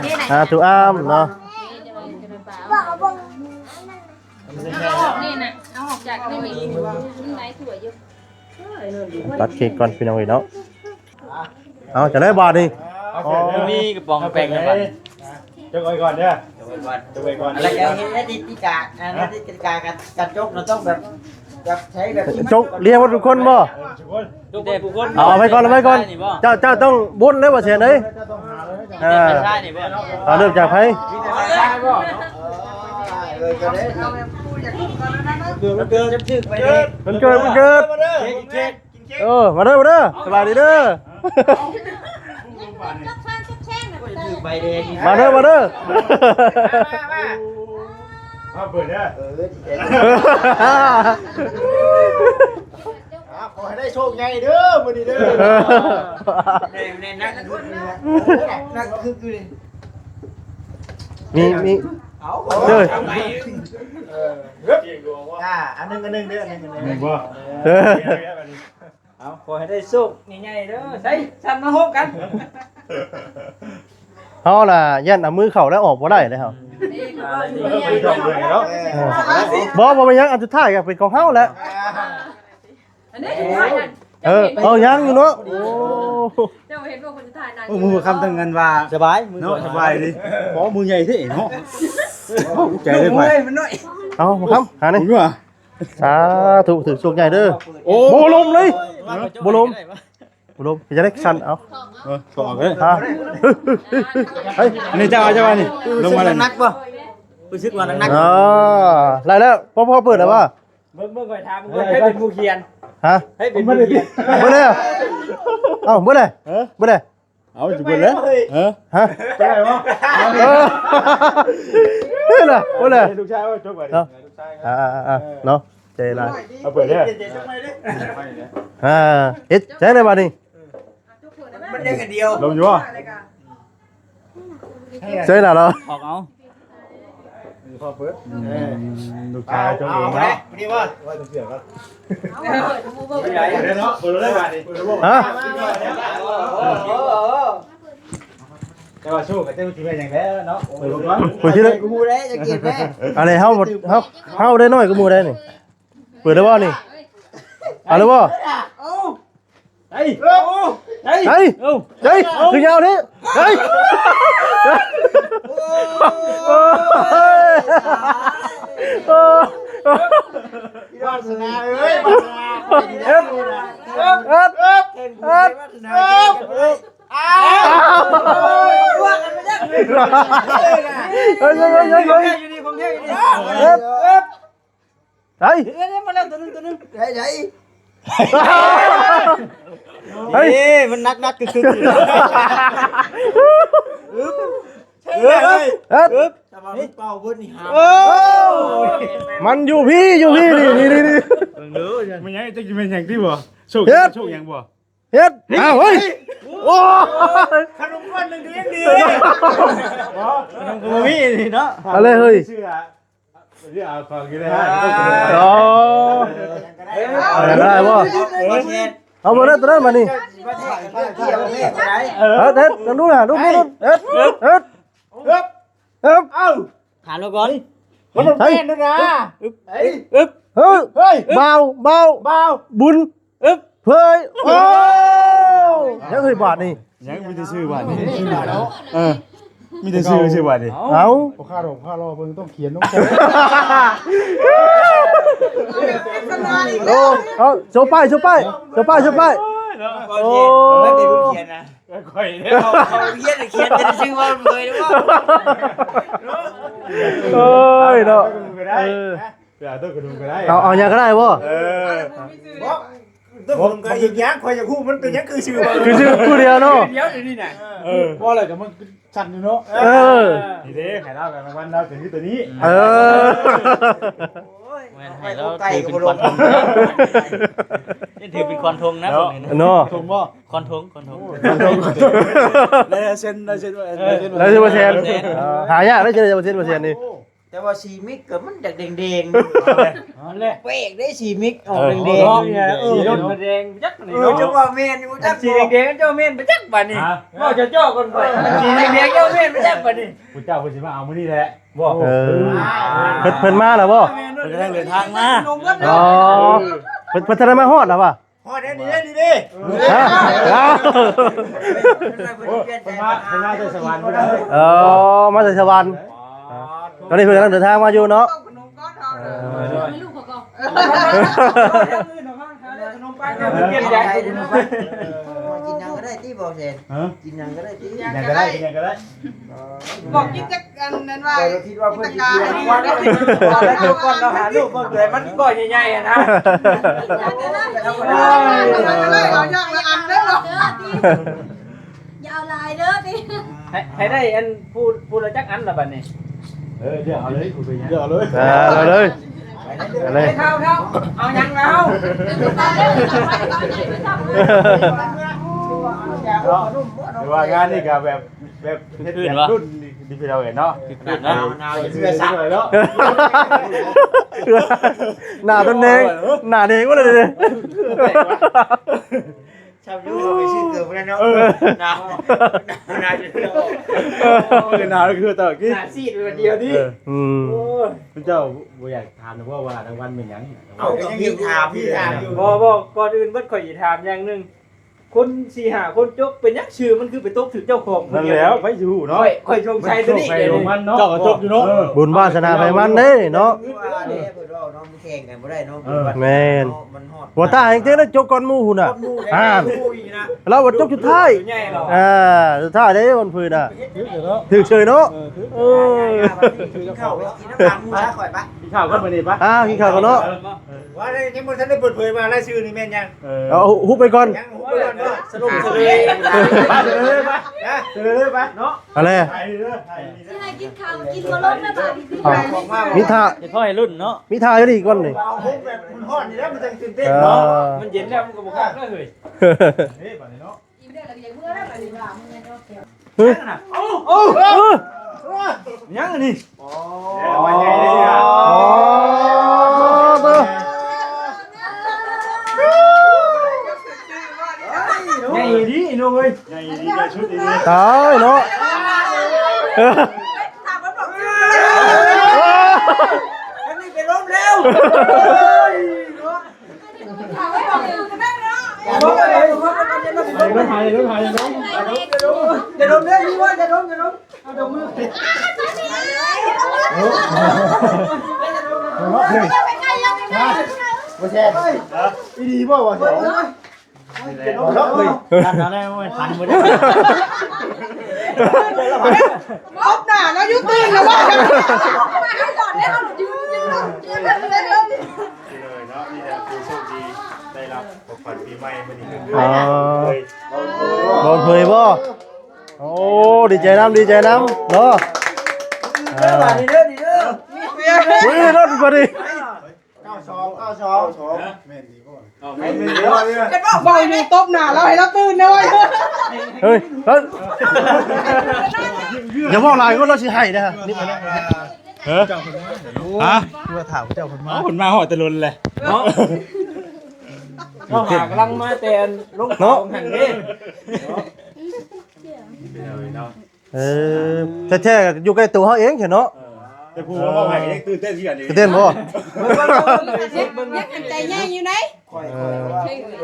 ເດ ສາທຸອາມເນາະ ເອົາອອກນີ້ນະ ເອົາອອກຈາກນີ້ ມັນໄດ້ຖ້ວຍຢູ່ ຕັດເຄ້ກກ່ອນພີ່ນ້ອງເອີຍເນາະ ເອົາ ຈັ່ງໃດບາດນີ້ ເອົາ ມີກະປ໋ອງແປ້ງນຳ ຈົກໄວ້ກ່ອນເດີ ຈົກໄວ້ກ່ອນ ຈົກໄວ້ກ່ອນ ແລ້ວກໍເຮັດໃຫ້ຕິດກະຕິກາ ອັນນັ້ນຕິດກະຕິກາການ ການຈົກນະ ຕ້ອງແບບ ແບບໃຊ້ແບບ ຈົກລຽງໝົດທຸກຄົນບໍ່? ເອີ ທຸກຄົນ ຈົກແຕ່ຜູ້ຄົນ ເອົາ ເອົາໄປກ່ອນ ເອົາໄປກ່ອນ ນີ້ບໍ່ ເຈົ້າ ເຈົ້າຕ້ອງວົນເລີຍວ່າແຊນເອີຍ ເອີ ເອົາເລີ່ມຈາກໃຜ? ມີແຕ່ຊາຍບໍ່? ເອີ ກໍໄດ້ ວັນເກີດ ວັນເກີດ ເອີ ມາເດີ ມາເດີ ສະບາຍດີເດີ ມາເດີ ມາເດີ ມາເດີ ເອົາເປີດເດີ ເອີ ດີໃຈ ອ່າ ຂໍໃຫ້ໄດ້ໂຊກໃຫຍ່ເດີມື້ນີ້ເດີ ແນ່ນ ແນ່ນໜັກ ໜັກຄື ຄື ມີ ມີ ເອົາ ເດີ ເອີ ອ່າ ອັນໜຶ່ງ ອັນໜຶ່ງເດີ ອັນໜຶ່ງ ອັນໜຶ່ງ ແມ່ນບໍ່ ເອີ ເອົາ ຂໍໃຫ້ໄດ້ໂຊກໃຫຍ່ໆເດີ ໃສ່ ສັ່ນມາໂຮມກັນ ເຮົາລະຢ້ານເອົາມືເຂົ້າແລ້ວອອກບໍ່ໄດ້ເດ້ເຮົາ ເອີ ບໍ່ ບໍ່ແມ່ນຫຍັງ ອັນສຸດທ້າຍກໍເປັນຂອງເຮົາແຫຼະ ອັນນີ້ສຸດທ້າຍນັ້ນ ເອີ ເອົາຍັງຢູ່ເນາະ ໂອ້ ເຈົ້າເຫັນບໍ່ຄົນສຸດທ້າຍນັ້ນ ໂອ້ ມື້ຄ່ຳຕັ້ງກັນວ່າ ສະບາຍ ເນາະ ສະບາຍດີ ຂໍມືໃຫຍ່ເດ້ເນາະ ເອົາ ອຸກໃຈເລີຍຂ້ອຍ ເອົາ ຄ່ຳ ຫານີ້ ສາທຸ ຖືກໂຊກໃຫຍ່ເດີ ໂອ້ ບໍ່ລົມເລີຍ ບໍ່ລົມ ບໍ່ລົມ ເຮັດຈັ່ງໃດ ສັ່ນ ເອົາ ເອີ ຖອກເລີຍ ຮະ ເຮີ້ຍ ອັນນີ້ເຈົ້າ ເຈົ້າວ່ານີ້ ລົງມາແລ້ວ ໜັກບໍ່ ຮູ້ສຶກວ່າໜັກໆ ອໍ ໄດ້ແລ້ວ ພໍ ພໍເປີດແລ້ວບໍ່ ເບິ່ງ ເບິ່ງ ຂ້ອຍຖາມເບິ່ງ ໃຜເປັນຜູ້ຂຽນ ຮະ ໃຜເປັນຜູ້ຂຽນ ເບິດແລ້ວ ເອົ້າ ເບິດແລ້ວ ເອີ ເບິດແລ້ວ ເອົາ ຊິເບິດແລ້ວ ເອີ ຮະ ເປັນໄງວະ ເອີ ເອີ ເບິດແລ້ວ ເອີ ລູກຊາຍວ່າຈົບໄປເນາະ ອ່າໆໆ ເນາະ ໃຈຫຼາຍ ເອົາເປີດເດີ ອ່າ ເຮັດໃຈໄດ້ບາດນີ້ ມັນໄດ້ອັນດຽວ ລົງຢູ່ບໍ່ ໃຈລະເນາະ ອອກເອົາ ພໍ່ເປີດ ອືມ ເອີ ລູກຊາຍເຈົ້າເອງເນາະ ນີ້ວ່າ ວ່າຈະເສຍກໍ ເອີ ເປີດເລີຍເນາະ ເປີດເລີຍບາດນີ້ ຮະ ແຕ່ວ່າສູ້ກັນເຈົ້າຊິວ່າຫຍັງແລ້ວເນາະ ເປີດລົງກ່ອນ ເປີດທີ່ ກູຮູ້ແລ້ວ ຈະເກັບແລ້ວ ອັນນີ້ເຮົາ ເຮົາ ເຮົາໄດ້ນ້ອຍກວ່າໝູ່ໄດ໋ນີ້ ເປີດໄດ້ບໍ່ນີ້? ເອົາແລ້ວບໍ່? ໄດ້ ໄດ້ ໄດ້ ເອົາ ໄດ້ ຄືຍາວນີ້ ໄດ້ ວາສະໜາເອີຍ ວາສະໜາ ເຮັດ ເຮັດ ເຮັດ ວາສະໜາ ອ້າວ ເຮີ້ຍ ເຮີ້ຍ ເຮີ້ຍ ເຮີ້ຍ ເຮີ້ຍ ເຮັດ ໄດ້ ເດ້ ມາແລ້ວ ຕົວໜຶ່ງ ຕົວໜຶ່ງ ໄດ້ ໄດ້ ເຮີ້ຍ ເອີ ມັນໜັກໆ ກຶກໆ ເອີ ເອີ ເອີ ແຕ່ວ່າມັນເປົ່າເບິດນີ້ຫາ ໂອ້ຍ ມັນຢູ່ພີ້ ຢູ່ພີ້ ນີ້ ນີ້ ນີ້ ນີ້ ເບິ່ງດູ ມັນຫຍັງ ຈັກຊິແມ່ນຫຍັງຕິບໍ່ ໂຊກ ເຮັດ ໂຊກຫຍັງບໍ່ ເຮັດ ອ້າວ ເຮີ້ຍ ໂອ້ຍ ຂະໜົມກ້ອນໜຶ່ງກໍຍັງດີ ບໍ່ ຂະໜົມກໍບໍ່ມີນີ້ເນາະ ເອົາເລີຍເຮີ້ຍ ເຊື່ອ ເອົາຂອງຢູ່ໃນຮ້ານ ອໍ ເອົາໄດ້ບໍ່? ເອົາບໍ່ໄດ້ຕົວນັ້ນບາດນີ້ ເຮັດ ເຮັດ ເຮັດ ເຮັດ ເຮັດ ເຮັດ ເຮັດ ເຮັດ ເຮັດ ເອົາ ຖາມລາວກ່ອນ ມັນຕ້ອງແມ່ນແລ້ວນະ ອຶບ ອຶບ ເຮີ້ຍ ເຮີ້ຍ ບ່າວ ບ່າວ ບ່າວ ບຸນ ອຶບ ເຮີ້ຍ ໂອ້ ຍັງເຮີ້ຍບາດນີ້ ຍັງມີແຕ່ຊື່ບາດນີ້ ເອີ ມີແຕ່ຊື່ ຊື່ບາດນີ້ ເອົາ ບໍ່ຄ່າດອກຄ່າລໍເບິ່ງຕ້ອງຂຽນລົງ ໂອ້ ເອົາ ໂຊປ້າຍ ໂຊປ້າຍ ໂຊປ້າຍ ໂຊປ້າຍ ໂອ້ ຂ້ອຍເດ້ ເຂົາ ເຂົາຮຽນຂຽນແຕ່ຊື່ວ່າເລີຍ ໂອ້ຍເນາະ ເອີ ເອົາ ເອົາຫຍັງກໍໄດ້ບໍ່? ເອີ ບໍ່ ຕ້ອງ ບໍ່ ກໍອີກຢ່າງ ຂ້ອຍຢາກຮູ້ມັນເປັນຫຍັງຄືຊື່ ຄືຊື່ຜູ້ດຽວເນາະ ດຽວນີ້ນະ ເອີ ບໍ່ແລ້ວກໍມັນສັ່ນຢູ່ເນາະ ເອີ ນີ້ເດ້ ໃຫ້ລາວກັນລາງວັນລາວກໍຄືຕົວນີ້ ເອີ ໂອ້ຍ ແມ່ນໃຫ້ລາວຖືເປັນຂວັນທົງ ຖືເປັນຂວັນທົງນະ ເນາະ ພວກນີ້ນະ ເນາະ ທົງບໍ່? ຂວັນທົງ ຂວັນທົງ ລາຍເຊັນ ລາຍເຊັນ ລາຍເຊັນ ລາຍເຊັນ ເອີ ຫາຍາກເດ້ ລາຍເຊັນ ລາຍເຊັນນີ້ ໂອ້ ແຕ່ວ່າສີມິກກໍມັນຈະແດງໆ ຫັ້ນແຫຼະ ແປກເດ້ ສີມິກອອກແດງໆ ເອີ ເນາະ ເອີ ສີລົດກໍແດງຈັກນີ້ ເອີ ເນາະ ຈັກວ່າແມ່ນຢູ່ ຈັກ ສີແດງໆ ເຈົ້າແມ່ນບໍ່ຈັກບາດນີ້ ຮະ ເວົ້າເຈາະໆກ່ອນຂ້ອຍ ສີແດງໆ ເຈົ້າແມ່ນບໍ່ຈັກບາດນີ້ ຜູ້ເຈົ້າເພິ່ນຊິມາເອົາມື້ນີ້ແຫຼະ ບໍ່ ເອີ ເພິ່ນ ເພິ່ນມາແລ້ວບໍ່? ເພິ່ນກຳລັງເດີນທາງມາ ອໍ ເພິ່ນ ເພິ່ນທັນໄດ້ມາຮອດແລ້ວຫວາ? ຮອດແລ້ວ ນີ້ເດ້ ນີ້ເດ້ ຮະ ເພິ່ນມາ ເພິ່ນມາແຕ່ສະຫວັນ ເອີ ມາແຕ່ສະຫວັນ ອໍ ຕອນນີ້ເພິ່ນກຳລັງເດີນທາງມາຢູ່ເນາະ ເອີ ໃຫ້ລູກເຂົາກ່ອນ ຂະໜົມປັງ ເອີ ກິນຫຍັງກໍໄດ້ຕິ ບໍ່ແຊນ ຮະ ກິນຫຍັງກໍໄດ້ຕິ ກິນຫຍັງກໍໄດ້ ກິນຫຍັງກໍໄດ້ ບອກກິນຈັກອັນນັ້ນວ່າ ຂ້ອຍກໍຄິດວ່າເພິ່ນຊິກິນອັນນັ້ນ ເອົາແລ້ວທຸກຄົນເນາະ ຫາລູກເບິ່ງເລີຍ ມັນກໍໃຫຍ່ໆ ຫັ້ນນະ ເອົາຢ່າງລະອັນເດີ ຢ່າເອົາຫຼາຍເດີຕິ ໃຫ້ ໃຫ້ໄດ້ອັນຜູ້ ຜູ້ລະຈັກອັນລະບາດນີ້ ເອີ ເລືອກເອົາເລີຍ ເລືອກເອົາເລີຍ ເອີ ເອົາເລີຍ ເອົາເລີຍ ເອົາຫຍັງລະເຮົາ ເນາະ ຖືວ່າງານນີ້ກໍແບບ ແບບເຮັດແບບລຸ້ນນີ້ພີ່ນ້ອງເອີຍເນາະ ຄືນເນາະ ເສື້ອສັກເນາະ ໜ້າຕົນແດງ ໜ້າແດງໝົດເລີຍ ຊາວຢູ່ເຮົາໄປຊື້ເກີບພຸ້ນນະເນາະ ເອີ ໜາວ ໜາວຢູ່ ເອີ ໜາວຄືຕອນກີ້ ໜ້າຊີດໄປດຽວນີ້ ເອີ ອືມ ໂອ້ຍ ເຈົ້າບໍ່ຢາກຖາມນະບໍ່ວ່າລາງວັນແມ່ນຫຍັງ ເອົາ ກໍຍັງມີຖາມ ມີຖາມຢູ່ ບໍ່ ບໍ່ ກ່ອນອື່ນເບິດຂ້ອຍຊິຖາມຢ່າງໜຶ່ງ ຄົນສີ່ຫ້າຄົນຈົກ ເປັນຫຍັງຊື່ມັນຄືໄປຕົກຖືກເຈົ້າຂອງຜູ້ດຽວ? ນັ້ນແຫຼະ ໃຜຊິຮູ້ເນາະ ຂ້ອຍ ຂ້ອຍສົງໄສຕົວນີ້ເດ້ ເຈົ້າກໍຈົກຢູ່ເນາະ ເອີ ບຸນວາສະໜາໃຜມັນເດ້ເນາະ ວ່າແດ່ເພິ່ນເວົ້າເນາະ ມັນແຂ່ງກັນບໍ່ໄດ້ເນາະ ເອີ ແມ່ນ ມັນຮອດ ບໍ່ຕາຍແຮງເດ້ ຈົກກ່ອນໝູ່ພຸ້ນນະ ກ່ອນໝູ່ເດ້ ອ່າ ລາວວ່າຈົກສຸດທ້າຍ ໃຫຍ່ເນາະ ອ່າ ສຸດທ້າຍເດ້ມັນເພິ່ນນະ ຖືກເນາະ ຖືກເສີຍເນາະ ເອີ ກິນເຂົ້າ ກິນນ້ຳຕານໝູ່ຊະ ຂ້ອຍປະ ກິນເຂົ້າກ່ອນມື້ນີ້ປະ ອ່າ ກິນເຂົ້າກ່ອນເນາະ ວ່າໄດ້ ຍັງບໍ່ທັນໄດ້ເປີດເຜີຍວ່າລາຍຊື່ນີ້ແມ່ນຫຍັງ ເອີ ເອົາ ຫຸບໄປກ່ອນ ຍັງຫຸບໄປກ່ອນເນາະ ສະຫຼຸບສະເລີຍ ໄປ ສະເລີຍໄປ ນະ ສະເລີຍໄປເນາະ ອັນແລະ ຊິໃຫ້ກິນເຂົ້າກິນບໍ່ລົງແລ້ວບາດນີ້ ມີທ່າ ຊິພໍໃຫ້ລຸ້ນເນາະ ມີທ່າຢູ່ນີ້ກ່ອນນີ້ ເອົາຫົກແບບມັນຮ້ອນນີ້ແລ້ວມັນຈັ່ງຕື່ນເຕັ້ນເນາະ ມັນເຢັນແລ້ວມັນກໍບໍ່ຄັກເລີຍ ເອີ ບາດນີ້ເນາະ ອີ່ມແລ້ວກໍຢາກເມືອແລ້ວບາດນີ້ວ່າ ເຮີ້ຍ ເອົາ ເອົາ ເອີ ຫຍັງອັນນີ້ ອໍ ອໍ ເບິ່ງ ໃຫຍ່ດີນ້ອງເອີຍ ໃຫຍ່ດີ ໃຫຍ່ສຸດອີ່ຫຼີ ຕາຍເນາະ ເອີ ອັນນີ້ໄປລົມແລ້ວ อย่าดม อย่าดม อย่าดม อย่าดม อย่าดม อย่าดม อย่าดม อย่าดม อย่าดม อย่าดม อย่าดม อย่าดม อย่าดม อย่าดม อย่าดม บ่แซ่บ อีหลีบ่ว่าแซ่บ ตบหน้าแล้วอยู่ตื่นแล้วว่า พี่น้องเนาะ มีแต่ผู้โชคดีได้รับของขวัญปีใหม่มื้อนี้ก็คือ อ๋อ เลย บ่เผยบ่ โอ้ ดีใจนำ ดีใจนำเนาะ อ่า เด้อ ดีเด้อ ดีเด้อ อุ้ย รถบัดนี้ เก้าสอง เก้าสอง แม่นดีบ่ เว้าอยู่ตบหน้าแล้วให้เราตื่นนะเว้ย เฮ้ย เฮ้ย อย่าเว้าหลาย คนเราสิให้นะ นี่ไปนะ เออ ฮะ คือว่าถามเจ้าเพิ่นมา เอ้า เพิ่นมาฮอดแต่ล้นแหละ เนาะ เขาหากำลังมาแต่ลงเขาหั่นเด้ เนาะ เออ แท้ๆ อยู่ใกล้ตัวเฮาเองแท้เนาะ เออ แต่ผู้ว่าเว้าให้ก็ยังตื่นเต้นคือกันอยู่ ตื่นเต้นบ่ ยังหันใจใหญ่อยู่ไหน เออ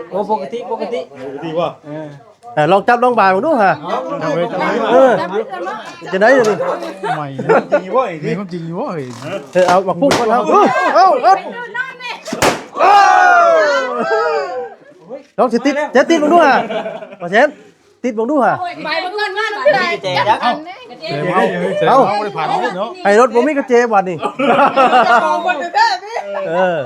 โอ้ ปกติ ปกติ ปกติบ่ เออ อ่ะ ลองจับลองบ่ายเบิ่งดูฮะ เออ จังได๋เดี๋ยวนี้ ใหม่ จริงอยู่บ่นี่ มีความจริงอยู่บ่เฮ้ย เออ เอามาพุ่งก่อนครับ เออ เอา เอา ลองสิติด จะติดเบิ่งดูฮะ บ่แซน ติดเบิ่งดูฮะ ไปเบิ่งเงินมาเท่าไหร่ จักอันเด้ เอ้า บ่ได้ผ่านเนาะ ให้รถบ่มีกระเจบัดนี้ เออ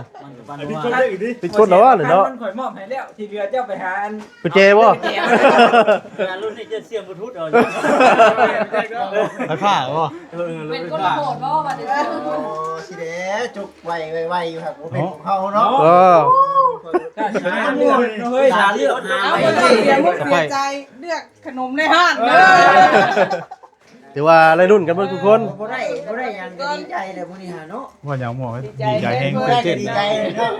ติดคนแล้ววะนี่เนาะ มันข่อยมอบให้แล้ว ที่เหลือเจ้าไปหาอัน กระเจบ่ กระเจ งานรุ่นนี้จะเสี่ยงบ่ทุดเอาอยู่ ไฟฟ้าบ่ เออ เป็นคนโหดบ่บัดนี้ โอ้ สิเด้ จุกไวๆๆ อยู่ครับ บ่เป็นของเขาเนาะ เออ สาเลือกเฮ้ย สาเลือกหา เอา ไว้ เสียใจ เลือกขนมในห้างเด้อ ถือว่าได้ลุ้นกันเบิดทุกคน บ่ได้ บ่ได้หยังก็ดีใจแล้วมื้อนี้หาเนาะ ว่าหยังหมอ ดีใจแฮง ตื่นเต้น ดีใจเนาะ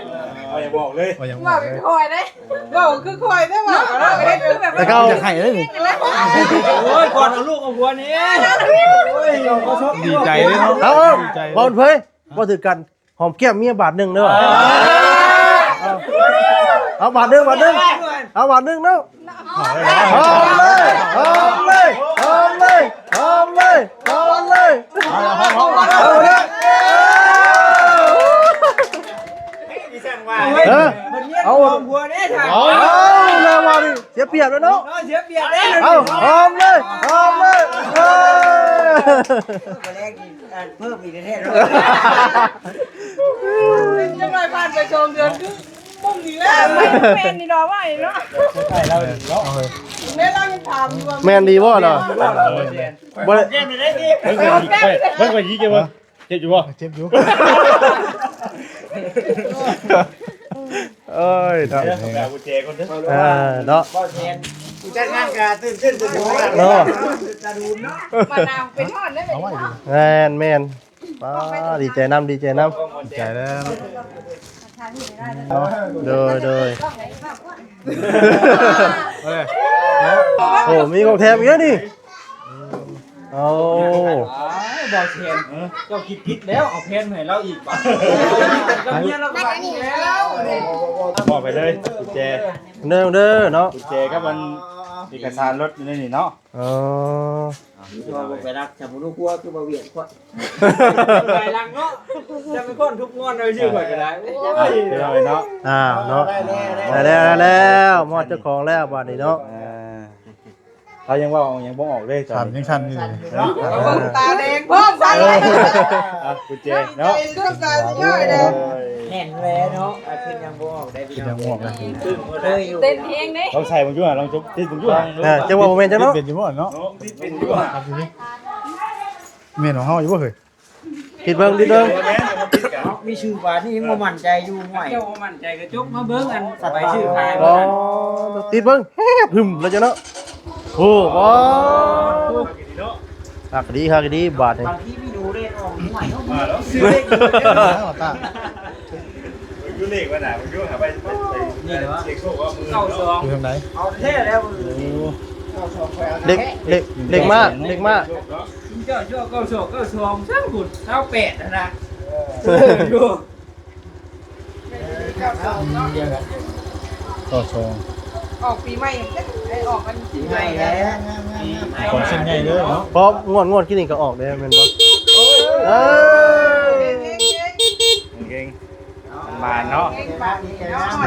เอาอย่าบอกเลย ว่าหยังหมอ ว่าเป็นคอยเด้ เว้าคือคอยเด้ ว่าเฮ็ดคือแบบ แต่เขา อยากให้เลยนี่ โอ้ย ก่อนเอาลูกเอาผัวนี่ โอ้ย ดีใจเลยเนาะ เอา ดีใจเลย เว้าเผย บ่ถือกัน หอมแก้มเมียบาทหนึ่งเด้อ เอา เอาบาทหนึ่ง บาทหนึ่ง เอาบาทหนึ่งเนาะ หอมเลย หอมเลย หอมเลย หอมเลย หอมเลย เอาเลย เออ เอา เอาแล้วว่านี่ เสียเปรียบแล้วเนาะ เออ เสียเปรียบแล้ว เอา หอมเลย หอมเลย เออ อันเพิ่มอีกแท้ๆ เนาะ จังหน่อยผ่านไปสองเดือนคือมุ่งอีกแล้ว แม่นนี่ดอกไม้เนาะ ใช่แล้วเนาะ แม่น เรายังถามอยู่ว่า แม่นดีบ่เนาะ บ่ได้ เพิ่นก็ยิงเจ็บบ่ เจ็บอยู่บ่ เจ็บอยู่ เอ้ย เนาะ เดี๋ยวผมไปเอากุญแจก่อนเด้อ เออ เนาะ จัดงานกะตื่นเต้นตื่นเต้น เนาะ มานาวไปทอดได้ไหม เอาไว้ดิ แม่น แม่น ป้า ดีใจนำ ดีใจนำ ดีใจแล้ว โดย โดย เอ้ย โอ้ มีของแถมอีกแล้วนี่ โอ้ อ้าย บ่าวแสน เจ้าคิดผิดแล้ว เอาแผ่นมาให้เราอีกบาด กับเมียเราก็บาดนี้แล้ว มอบไปเลยกุญแจ เด้อ เด้อเนาะ กุญแจกับอันเอกสารรถอยู่ในนี่เนาะ อ๋อ คือว่าบ่ไปรัก จำบ่ฮู้กลัวคือบ่เวียนข้อย ไปรักเนาะ จะเป็นคนทุกข์งอนเอาชื่อข่อยก็ได้ โอ้ย พี่น้องเนาะ อ้าว เนาะ ได้แล้ว ได้แล้ว ได้แล้ว มอบเจ้าของแล้วบาดนี้เนาะ อ่า เรายังเว้ายังบ่ออกเลย สั่น ยังสั่นอยู่เลย เนาะ ตาแดงพร้อมสั่นเลย อ่ะ กุญแจเนาะ ใจเรื่องการย่อยแดง แน่นเลยเนาะ อ่ะ คิดยังบ่ออกได้พี่น้อง คิดยังบ่ออกนะ ตึงหมดเลยอยู่ เต้นเองเด้ ลองใส่เบิ่งดูอ่ะ ลองจุ๊บติดเบิ่งดูอ่ะ เออ จังหวะบ่แม่นจังเนาะ เป็นอยู่บ่เนาะ เนาะ ติดเป็นอยู่อ่ะ แม่นของเฮาอยู่บ่เฮ้ย คิดเบิ่ง คิดเบิ่ง มีชื่อว่านี่บ่มั่นใจอยู่ห้วย เจ้าบ่มั่นใจก็จกมาเบิ่งอันไปชื่อทาง อ๋อ ติดเบิ่ง แฮบหึมแล้วจ้ะเนาะ โอ้ บ่ คักดี คักดี บาดนี้ บางทีมีดูเลขออกห้วยเนาะ มาแล้ว ซื้อเลขอยู่ อยู่เลขว่าน่ะ มันอยู่หาไป ไป ไป นี่เหรอ เช็คโชคว่ามือ เก้าสอง อยู่ทางใด เอาแท้แล้ว โอ้ เลข เลข เลขมา เลขมา เจ้าโชค เก้าโชค เก้าสอง สามบุญ เก้าแปดหั่นน่ะ เออ อยู่ เก้าสอง เก้าสอง ອອກປີໃໝ່ ໄດ້ອອກກັນປີໃໝ່ແລ້ວ ຂອງເສັ້ນໃຫຍ່ເດີເນາະ ເພາະງວດ ງວດກີ້ນີ້ກໍອອກເດ້ແມ່ນບໍ່? ເອີ ເກັ່ງໆ ມັນມາເນາະ ດີ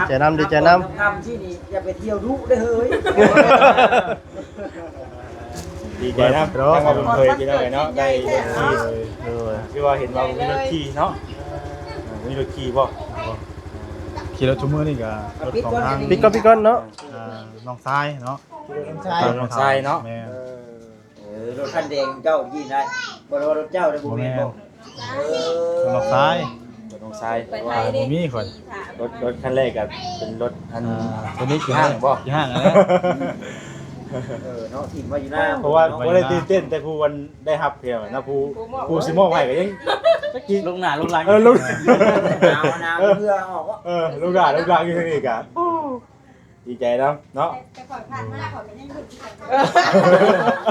ໃຈນຳ ດີໃຈນຳ ຄ່ຳທີ່ນີ້ຢ່າໄປທ່ຽວດຸເດີເຮີ້ຍ. ດີໃຈນຳ ທາງວ່າບຸນເຜີຍພີ່ນ້ອງເອີຍເນາະ ໄດ້ລົດຂີ່ ໂດຍ ຄືວ່າເຫັນວ່າບໍ່ມີລົດຂີ່ເນາະ ເອີ ມີລົດຂີ່ບໍ່? ຂີ່ລົດຊຸມມື້ນີ້ກໍລົດຂອງທາງ ປິດກ່ອນ ປິດກ່ອນເນາະ ອ່າ ນ້ອງຊາຍເນາະ ນ້ອງຊາຍ ນ້ອງຊາຍເນາະ ແມ່ນ ເອີ ລົດຄັນແດງເຈົ້າກີ້ນະ ບໍ່ໄດ້ວ່າລົດເຈົ້າເດ້ ບໍ່ແມ່ນບໍ່? ເອີ ລົດນ້ອງຊາຍ ລົດນ້ອງຊາຍ ໄປໄທເດ້ ບໍ່ມີຂ້ອຍ ລົດ ລົດຄັນແລກກໍເປັນລົດອັນ ອ່າ ໂຕນີ້ ຂີ່ຫ້າງບໍ່? ຂີ່ຫ້າງຫັ້ນແຫຼະ ເອີ ເນາະ ຖິ້ມໄວ້ຢູ່ນາ ເພາະວ່າບໍ່ໄດ້ຕື່ນເຕັ້ນແຕ່ຜູ້ອັນໄດ້ຮັບພຽງນະ ຜູ້ ຜູ້ຊິມອບໃຫ້ກໍຍັງຈັກຊິລົງໜ້າລົງຫຼັງ ເອີ ລົງໜ້າ ເອີ ເພື່ອອອກ ເອີ ລົງໜ້າລົງຫຼັງຢູ່ນີ້ກໍ ໂອ້ ດີໃຈນຳເນາະ ແຕ່ ແຕ່ຂ້ອຍຜ່ານມາຂ້ອຍກໍຍັງເບິ່ງຄືກັນ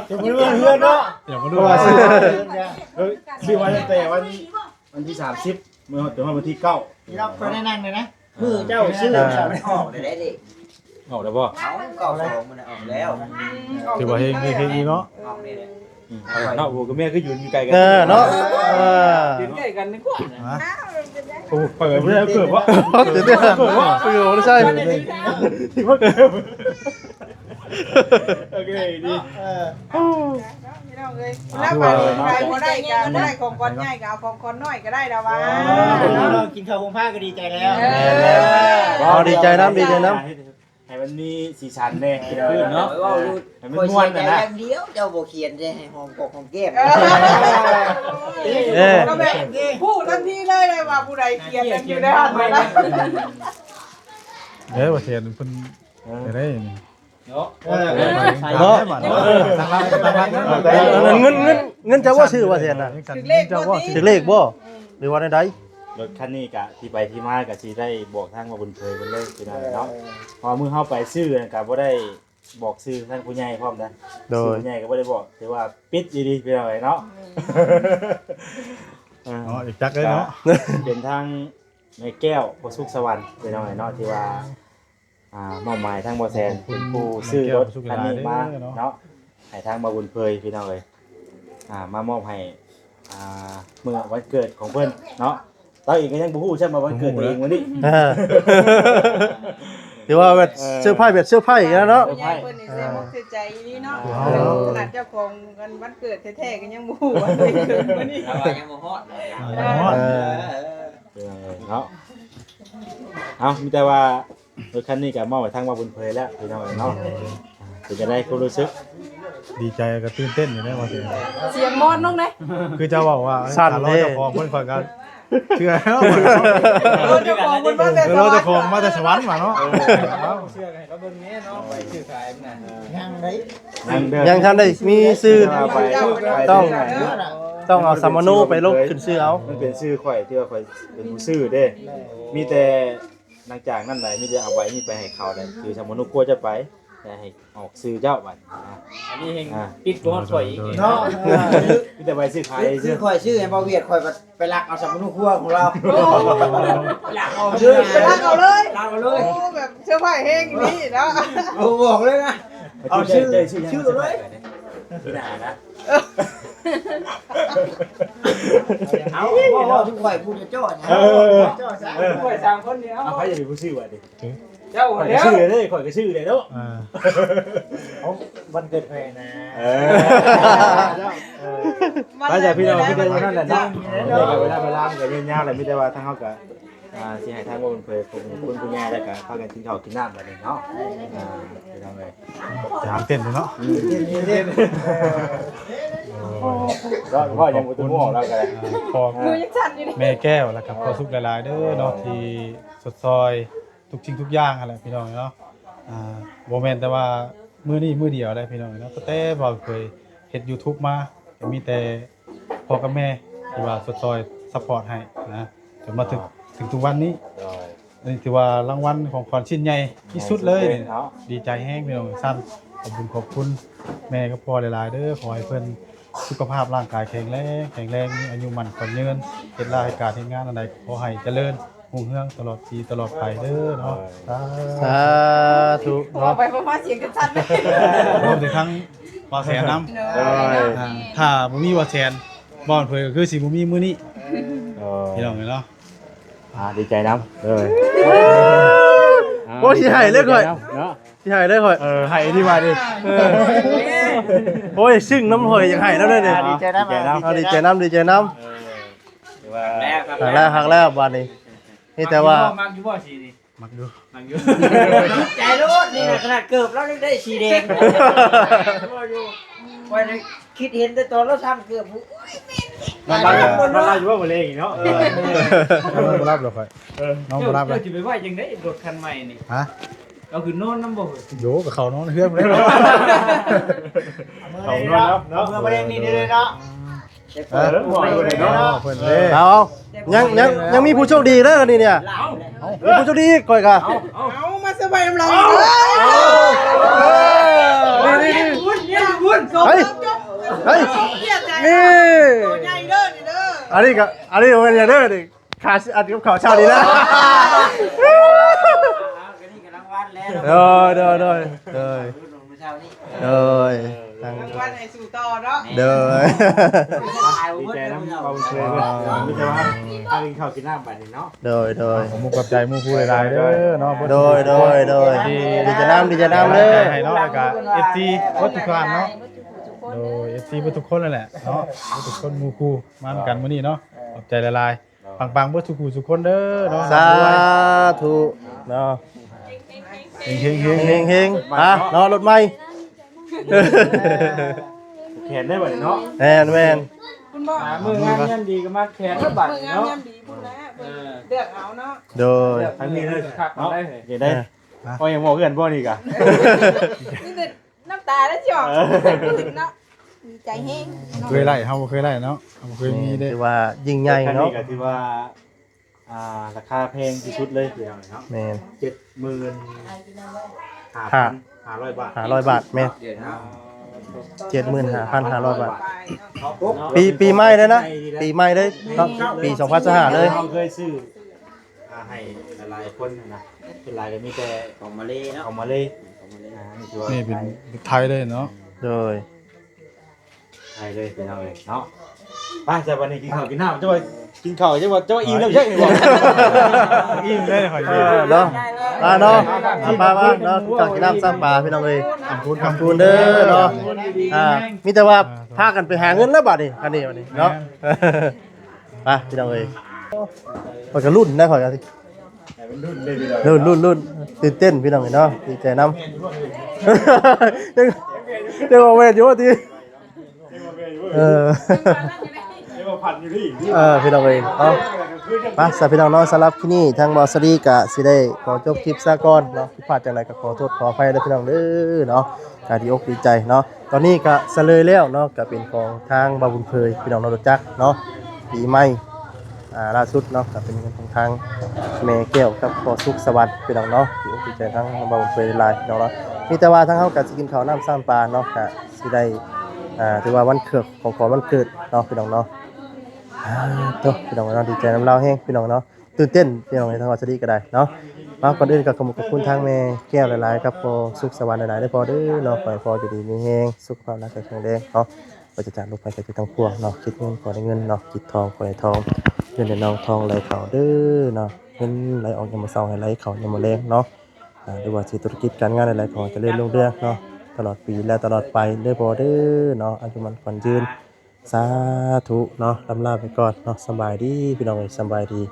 ຈະບໍ່ໄດ້ເຮືອນເນາະ ຢ່າມາດູ ເພາະວ່າຊື້ມາ ຊື້ມາຕັ້ງແຕ່ວັນ ວັນທີສາມສິບ ມື້ຮອດ ຮອດວັນທີເກົ້າ ເນາະ ຂ້ອຍໄດ້ນັ່ງເລີຍນະ ມື້ເຈົ້າຊື້ ອ່າ ມັນອອກໄດ້ເດ້ ອອກແລ້ວບໍ່? ເອົາ ເກົ້າສອງມັນອອກແລ້ວ ອືມ ຖືວ່າເຮງ ເຮງ ເຮງຢູ່ເນາະ ອອກນີ້ແຫຼະ ອືມ ເອົາເນາະ ໂອ້ ກັບແມ່ຄືຢູ່ໃກ້ກັນ ເອີ ເນາະ ເອີ ຢູ່ໃກ້ກັນນີ້ກວ່ານະ ຮະ ໂອ້ ເປີດບໍ່ໄດ້ເກີດບໍ່ ເກີດບໍ່ ເກີດບໍ່ ເກີດບໍ່ໄດ້ໃຊ້ ໂອເຄ ດີ ເອີ ພີ່ນ້ອງເອີຍ ແລ້ວບາດນີ້ໃຜບໍ່ໄດ້ກໍບໍ່ໄດ້ຂອງຂວັນໃຫຍ່ກໍເອົາຂອງຂວັນນ້ອຍກໍໄດ້ລະວ່າ ກິນເຂົ້າໂຮງພະກໍດີໃຈແລ້ວ ເອີ ດີໃຈນຳ ດີໃຈນຳ ໃຫ້ມັນມີສີສັນແດ່ ເນາະ ໃຫ້ມັນມ່ວນນະ ເຈົ້າບໍ່ຂຽນໃຫ້ຫອມກອກຫອມແກ້ມ ເອີ ກໍແບບຮູ້ທັນທີເລີຍວ່າຜູ້ໃດຂຽນກັນຢູ່ໃນຫັ້ນນະ ເອີ ວ່າຂຽນເພິ່ນ ໄດ້ ເນາະ ເນາະ ເງິນ ເງິນ ເງິນເຈົ້າບໍ່ຊື້ວ່າແຊນນະ ຖືກເລກບໍ່ຕິ ຖືກເລກບໍ່ ຫຼືວ່າແນວໃດ ລົດຄັນນີ້ກະທີ່ໄປທີ່ມາກະຊິໄດ້ບອກທາງວ່າບຸນເຜີຍເພິ່ນເລີຍພີ່ນ້ອງເນາະ ເອີ ເພາະວ່າມື້ເຮົາໄປຊື້ນັ້ນກະບໍ່ໄດ້ບອກຊື່ທາງຜູ້ໃຫຍ່ພ້ອມນະ ໂດຍ ຊື່ຜູ້ໃຫຍ່ກໍບໍ່ໄດ້ບອກ ຖືວ່າປິດອີ່ຫຼີພີ່ນ້ອງເອີຍເນາະ ເອີ ເນາະ ຈັກເລີຍເນາະ ເປັນທາງແມ່ແກ້ວ ໂພສຸກສະຫວັນພີ່ນ້ອງເອີຍເນາະ ທີ່ວ່າ ອ່າ ມອບໝາຍທາງບໍ່ແຊນ ເປັນຜູ້ຊື້ລົດຄັນນີ້ມາເນາະ ໃຫ້ທາງບ່າວບຸນເຜີຍພີ່ນ້ອງເອີຍ ອ່າ ມາມອບໃຫ້ ອ່າ ເມື່ອວັນເກີດຂອງເພິ່ນເນາະ ເຮົາເອງກໍຍັງບໍ່ຮູ້ຊ້ຳວ່າວັນເກີດຕົວເອງມື້ນີ້ ເອີ ຖືວ່າແບບເຊີໄພຣສ໌ ແບບເຊີໄພຣສ໌ນະເນາະ ຜູ້ໃຫຍ່ເພິ່ນນີ້ໃສ່ອົກໃສ່ໃຈອີ່ຫຼີເນາະ ເອີ ຂະໜາດເຈົ້າຂອງວັນເກີດແທ້ໆກໍຍັງບໍ່ຮູ້ວ່າຕົວເອງເກີດມື້ນີ້ ລາວວ່າຍັງບໍ່ຮອດ ເອີ ເນາະ ເອົາ ມີແຕ່ວ່າ ລົດຄັນນີ້ກໍມອບໃຫ້ທາງບ່າວບຸນເຜີຍແລ້ວພີ່ນ້ອງເອີຍເນາະ ເປັນຈັ່ງໃດຄວາມຮູ້ສຶກ? ດີໃຈກໍຕື່ນເຕັ້ນຢູ່ເດ້ວ່າຊິ ສຽງມອດລົງເດ້ ຄືເຈົ້າເວົ້າວ່າ ສັ່ນເດ້ ຖ້າລໍເຈົ້າຂອງເພິ່ນ ຂ້ອຍກໍເຊື່ອແລ້ວ ລໍເຈົ້າຂອງເພິ່ນມາແຕ່ສະຫວັນ ລໍເຈົ້າຂອງມາແຕ່ສະຫວັນວ່າເນາະ ເອີ ເຊື່ອໃຫ້ລາວເບິ່ງແດ່ເນາະ ໃບຊື້ຂາຍມັນນະ ຍັງໄດ້ ຍັງເດີ ຍັງທັນໄດ້ມີຊື່ ໄປ ຕ້ອງ ຕ້ອງເອົາສຳມະໂນໄປລົງຂຶ້ນຊື່ເອົາ ມັນເປັນຊື່ຂ້ອຍ ທີ່ວ່າຂ້ອຍເປັນຜູ້ຊື້ເດ້ ມີແຕ່ ຫຼັງຈາກນັ້ນໄດ໋ ມີແຕ່ເອົາໃບນີ້ໄປໃຫ້ເຂົາໄດ໋ ຄືສຳມະໂນຄົວຈະໄປ ແຕ່ໃຫ້ອອກຊື່ເຈົ້າບັດນີ້ນະ ອັນນີ້ແຮ່ງ ອ່າ ຕິດບໍ່ຮອດຂ້ອຍອີກເນາະ ມີແຕ່ໃບຊື້ຂາຍ ຄື ຄືຂ້ອຍຊື້ໃຫ້ບ່າວຫວຽດ ຂ້ອຍໄປລັກເອົາສຳມະໂນຄົວຂອງລາວ ລັກເອົາຊື່ ໄປລັກເອົາເລີຍ ລັກເອົາເລີຍ ໂອ້ ແບບເຊີໄພຣສ໌ແຮງອີ່ຫຼີເນາະ ໂອ້ ບອກເລີຍນະ ເອົາຊື່ ຊື່ເລີຍ ທີ່ໜ້ານະ ເອົາ ເວົ້າ ເວົ້າເຖິງຂ້ອຍຜູ້ຈະຈ່ອຍ ເອີ ເຈົ້າຊະ ເອີ ຂ້ອຍສາມຄົນນີ້ ເອົາ ເອົາ ໃຜຈະເປັນຜູ້ຊື້ບາດນີ້ ເຈົ້າ ຂ້ອຍກໍຊື້ເດ້ ຂ້ອຍກໍຊື້ເດ້ເນາະ ອ່າ ເອົາ ວັນເກີດຂ້ອຍນະ ເອີ ເອີ ໄປຈ້ະພີ່ນ້ອງ ມີແຕ່ເທົ່ານັ້ນແຫຼະເນາະ ນີ້ກໍເວລາ ເວລາມັນກໍຍືນຍາວແລ້ວ ມີແຕ່ວ່າທາງເຮົາກໍ ອ່າ ຊິໃຫ້ທາງບ່າວບຸນເຜີຍ ຂອບຄຸນຜູ້ໃຫຍ່ ແລ້ວກໍພາກັນກິນເຂົ້າກິນນ້ຳບັດນີ້ເນາະ ອ່າ ພີ່ນ້ອງເອີຍ ຈາງເຕັ້ນເນາະ ອືມ ເວົ້າ ເວົ້າຍັງບໍ່ທັນຮູ້ອອກແລ້ວກໍໄດ້ ອ່າ ຂອບຄຸນ ອ່າ ແມ່ແກ້ວ ແລ້ວກໍພໍ່ສຸກຫຼາຍໆເດີເນາະ ທີ່ຊົດຊ່ອຍທຸກສິ່ງທຸກຢ່າງຫັ້ນແຫຼະພີ່ນ້ອງເນາະ ອ່າ ບໍ່ແມ່ນແຕ່ວ່າມື້ນີ້ມື້ດຽວໃດ໋ພີ່ນ້ອງເນາະ ຕັ້ງແຕ່ບ່າວເຄີຍເຮັດຢູທູບມາ ກໍມີແຕ່ ພໍ່ກັບແມ່ທີ່ວ່າຊົດຊ່ອຍຊັບພອດໃຫ້ນະ ຈົນມາເຖິງ ອ່າ ເຖິງທຸກວັນນີ້ ໂດຍ ອັນນີ້ຖືວ່າລາງວັນຂອງຂວັນຊິ້ນໃຫຍ່ທີ່ສຸດເລີຍ ແມ່ນ ເນາະ ດີໃຈແຮງພີ່ນ້ອງ ຊັ້ນຂອບບຸນຂອບຄຸນແມ່ກັບພໍ່ຫຼາຍໆເດີ ຂໍໃຫ້ເພິ່ນສຸຂະພາບຮ່າງກາຍແຂງແຮງ ແຂງແຮງ ມີອາຍຸໝັ້ນຂວັນຍືນ ເຮັດລາເຮັດການເຮັດງານອັນໃດກໍຂໍໃຫ້ຈະເລີນ ຮຸ່ງເຮືອງຕະຫຼອດປີຕະຫຼອດໄປເດີເນາະ. ສາທຸເນາະ. ເວົ້າໄປເວົ້າມາສຽງຈົນສັ່ນເລີຍ. ຮວມເຖິງທັງບ່າວແສນນຳ. ໂດຍ. ອ່າ ຖ້າບໍ່ມີບ່າວແສນ ບ່າວເຜີຍກໍຄືຊິບໍ່ມີມື້ນີ້. ໂດຍ. ພີ່ນ້ອງເອີຍເນາະ. ອ່າ ດີໃຈນຳ. ໂດຍ. ອ່າ ໂອ້ຍ ຊິໄຫ້ເລີຍຂ້ອຍເນາະ. ຊິໄຫ້ເລີຍຂ້ອຍ. ເອີ ໄຫ້ທີ່ວ່ານີ້. ເອີ ໂອ້ຍ ຊຶ້ງນຳຂ້ອຍ ຢາກໄຫ້ນຳເລີຍນີ້. ອ່າ ດີໃຈນຳ ອ່າ ດີໃຈນຳ ອ່າ ດີໃຈນຳ ດີໃຈນຳ. ເອີ ຖືວ່າ ຮັກແລ້ວ ຮັກແລ້ວ ບາດນີ້. ມີແຕ່ວ່າ ມັກຢູ່ບໍ່ ມັກຢູ່ບໍ່ສີນີ້? ມັກຢູ່ ມັກຢູ່. ໃຈໂລດນີ້ນະ ຂະໜາດເກີບລາວຍັງໄດ້ສີແດງ. ຂ້ອຍນີ້ຄິດເຫັນແຕ່ຕອນລາວສ້າງເກີບ. ໂອ້ຍ ແມ່ນ ນອນຫຼັບ ນອນຫຼັບຢູ່ບໍ່ມື້ແລງນີ້ເນາະ? ເອີ ນອນບໍ່ຫຼັບດອກຂ້ອຍ. ເອີ ນອນບໍ່ຫຼັບ. ເຈົ້າ ເຈົ້າຊິໄປໄວ້ຈັ່ງໃດລົດຄັນໃໝ່ນີ້? ຮະ? ເອົາຂຶ້ນນອນນຳບໍ່? ໂຢ ກໍເຂົ້ານອນເຮືອນພຸ້ນແຫຼະ. ເຂົ້ານອນແລ້ວເນາະ ເມືອບໍ່ໄດ້ນີ້ເດີເນາະ. ເອີ ເອົາ ຍັງ ຍັງ ຍັງມີຜູ້ໂຊກດີເດີອັນນີ້ເນຍ. ມີຜູ້ໂຊກດີອີກ ຂ້ອຍກະ ເອົາ ມາສະບາຍນຳລາວ. ເອີ ນີ້ ນີ້ ນີ້ ເຮີ້ຍ ເຮີ້ຍ ນີ້ ອັນນີ້ກະ ອັນນີ້ບໍ່ແມ່ນຫຍັງເດີນີ້. ຄ່າ ອັນກັບເຂົ້າເຊົ້ານີ້ນະ. ໂດຍ ໂດຍ ໂດຍ ໂດຍ ໂດຍ ທາງ ກາງວັນໃຫ້ສູ້ຕໍ່ເນາະ. ໂດຍ ດີໃຈນຳເບົາເຊີຍເດີ. ມີແຕ່ວ່າຫາກິນເຂົ້າກິນນ້ຳບາດນີ້ເນາະ. ໂດຍ ໂດຍ ຂອບມຸກຂອບໃຈໝູ່ຄູ່ຫຼາຍໆເດີເນາະ. ໂດຍ ໂດຍ ໂດຍ ດີໃຈນຳ ດີໃຈນຳເດີ ໃຫ້ເນາະ. ແລ້ວກະ ເອັຟຊີ ເບິດທຸກທ່ານເນາະ. ໂດຍ ເອັຟຊີ ເບິດທຸກຄົນນັ້ນແຫຼະເນາະ ເບິດທຸກຄົນໝູ່ຄູ່ມານຳກັນມື້ນີ້ເນາະ. ຂອບໃຈຫຼາຍໆ. ປັງໆເບິດສູ່ຜູ້ສູ່ຄົນເດີເນາະ. ສາທຸເນາະ. ເຮງໆ ເຮງໆ ເຮງໆ. ອ່ະ ເນາະ ລົດໃໝ່ ແຂນໄດ້ບັດນີ້ເນາະ. ແມ່ນໆ ຄຸນບອກ ມື້ງາມຍາມດີກໍມາແຂນແລ້ວບັດນີ້ເນາະ. ມື້ງາມຍາມດີພຸ້ນແຫຼະ ເອີ ເລືອກເອົາເນາະ. ໂດຍ ທາງນີ້ເລີຍຄັກເນາະ. ເຫັນໄດ້ ເອີ ເອົາຫຍັງມາເຮືອນບໍ່ນີ້ກະ ມີແຕ່ ນ້ຳຕາໄດ້ຊິອອກ. ເອີ ເນາະ ດີໃຈແຮງເນາະ. ເຄີຍໄດ້ ເຮົາບໍ່ເຄີຍໄດ້ເນາະ ເຮົາບໍ່ເຄີຍມີເດ້. ຖືວ່າຍິ່ງໃຫຍ່ເນາະ. ຄັນນີ້ກໍຖືວ່າ ອ່າ ລາຄາແພງທີ່ສຸດເລີຍພີ່ນ້ອງເນາະ. ແມ່ນ ເຈັດໝື່ນຫ້າພັນຫ້າຮ້ອຍບາດ. ຫ້າຮ້ອຍບາດ ແມ່ນ ເຈັດໝື່ນຫ້າພັນຫ້າຮ້ອຍບາດ. ປີ ປີໃໝ່ເລີຍນະ ປີໃໝ່ເລີຍເນາະ ປີສອງພັນຊາວຫ້າເລີຍ. ເຮົາເຄີຍຊື້ ອ່າ ໃຫ້ຫຼາຍໆຄົນນະ ສ່ວນຫຼາຍກໍມີແຕ່ຂອງມາເລເນາະ ຂອງມາເລ. ອ່າ ນີ້ຖືວ່າ ນີ້ເປັນໄທເລີຍເນາະ. ໂດຍ ໄທເລີຍພີ່ນ້ອງເອີຍເນາະ. ໄປ ສະບັດນີ້ກິນເຂົ້າກິນນ້ຳ ເຈົ້າວ່າກິນເຂົ້າ ເຈົ້າວ່າ ເຈົ້າວ່າອີ່ມແລ້ວໃຊ່ບໍ່? ອີ່ມເລີຍຂ້ອຍ ເອີ ເນາະ. ອ່າ ເນາະ ອ່າ ໄປໆເນາະ ກິນເຂົ້າກິນນ້ຳຊຳປາພີ່ນ້ອງເອີຍ. ຂອບຄຸນ ຂອບຄຸນເດີເນາະ. ອ່າ ມີແຕ່ວ່າພາກັນໄປຫາເງິນແລ້ວບັດນີ້ ອັນນີ້ບັດນີ້ເນາະ. ໄປພີ່ນ້ອງເອີຍ ຂ້ອຍກໍລຸ້ນນະ ຂ້ອຍກໍ ລຸ້ນ ລຸ້ນ ລຸ້ນ ຕື່ນເຕັ້ນພີ່ນ້ອງເອີຍເນາະ. ດີໃຈນຳ ຍັງ ຍັງວ່າແມ່ນຢູ່ຕິ. ເອີ ເອີ ພີ່ນ້ອງເອີຍເນາະ. ໄປຊະພີ່ນ້ອງເນາະ ສຳລັບຄລິບນີ້ທາງບ່າວສາລີກະຊິໄດ້ຂໍຈົບຄລິບຊະກ່ອນເນາະ. ຜິດພາດຈັ່ງໃດກໍຂໍໂທດຂໍອະໄພເດີພີ່ນ້ອງເດີເນາະ. ກະດີອົກດີໃຈເນາະ ຕອນນີ້ກະສະເລີຍແລ້ວເນາະ ກະເປັນຂອງທາງບ່າວບຸນເຜີຍພີ່ນ້ອງເນາະ ລົດຈັກເນາະ ປີໃໝ່ ອ່າ ລ່າສຸດເນາະ ກະເປັນເງິນຂອງທາງແມ່ແກ້ວກັບພໍ່ສຸກສະຫວັດພີ່ນ້ອງເນາະ. ດີອົກດີໃຈທາງບ່າວບຸນເຜີຍຫຼາຍໆພີ່ນ້ອງເນາະ. ມີແຕ່ວ່າທາງເຮົາກະຊິກິນເຂົ້ານ້ຳຊຳປາເນາະ ກະຊິໄດ້ ອ່າ ຖືວ່າວັນເກີດ ຂອງຂວັນວັນເກີດເນາະພີ່ນ້ອງເນາະ. ອ່າ ໂທ້ ພີ່ນ້ອງເນາະ ດີໃຈນຳລາວແຮງພີ່ນ້ອງເນາະ. ຕື່ນເຕັ້ນພີ່ນ້ອງເອີຍ ທາງວ່າສະດີກໍໄດ້ເນາະ. ມາ ກ່ອນອື່ນກໍຂອບຄຸນທາງແມ່ແກ້ວຫຼາຍໆ ກັບພໍ່ສຸກສະຫວັດຫຼາຍໆເດີພໍ່ເດີເນາະ. ຂໍໃຫ້ພໍ່ຢູ່ດີມີແຮງ ສຸຂະພາບຮ່າງກາຍແຂງແຮງເນາະ ປາສະຈາກໂລກໄພໄຂ້ເຈັບທັງປວງເນາະ. ຄິດເງິນຂໍໄດ້ເງິນເນາະ ຄິດທອງຂໍໄດ້ທອງ ເງິນໄດ້ນອງທອງໄຫຼເຂົ້າເດີເນາະ. ເງິນໄຫຼອອກຍາມມື້ເຊົ້າ ໃຫ້ໄຫຼເຂົ້າຍາມມື້ແລງເນາະ. ອ່າ ຫຼືວ່າຊິທຸລະກິດການງານໃດໆ ຂໍໃຫ້ຈະເລີນຮຸ່ງເຮືອງເນາະ ຕະຫຼອດປີ ແລະ ຕະຫຼອດໄປເດີພໍ່ເດີເນາະ. ອາຍຸໝັ້ນຂວັນຍືນ ສາທຸເນາະ. ລຳລາໄປກ່ອນເນາະ ສະບາຍດີພີ່ນ້ອງເອີຍ ສະບາຍດີ.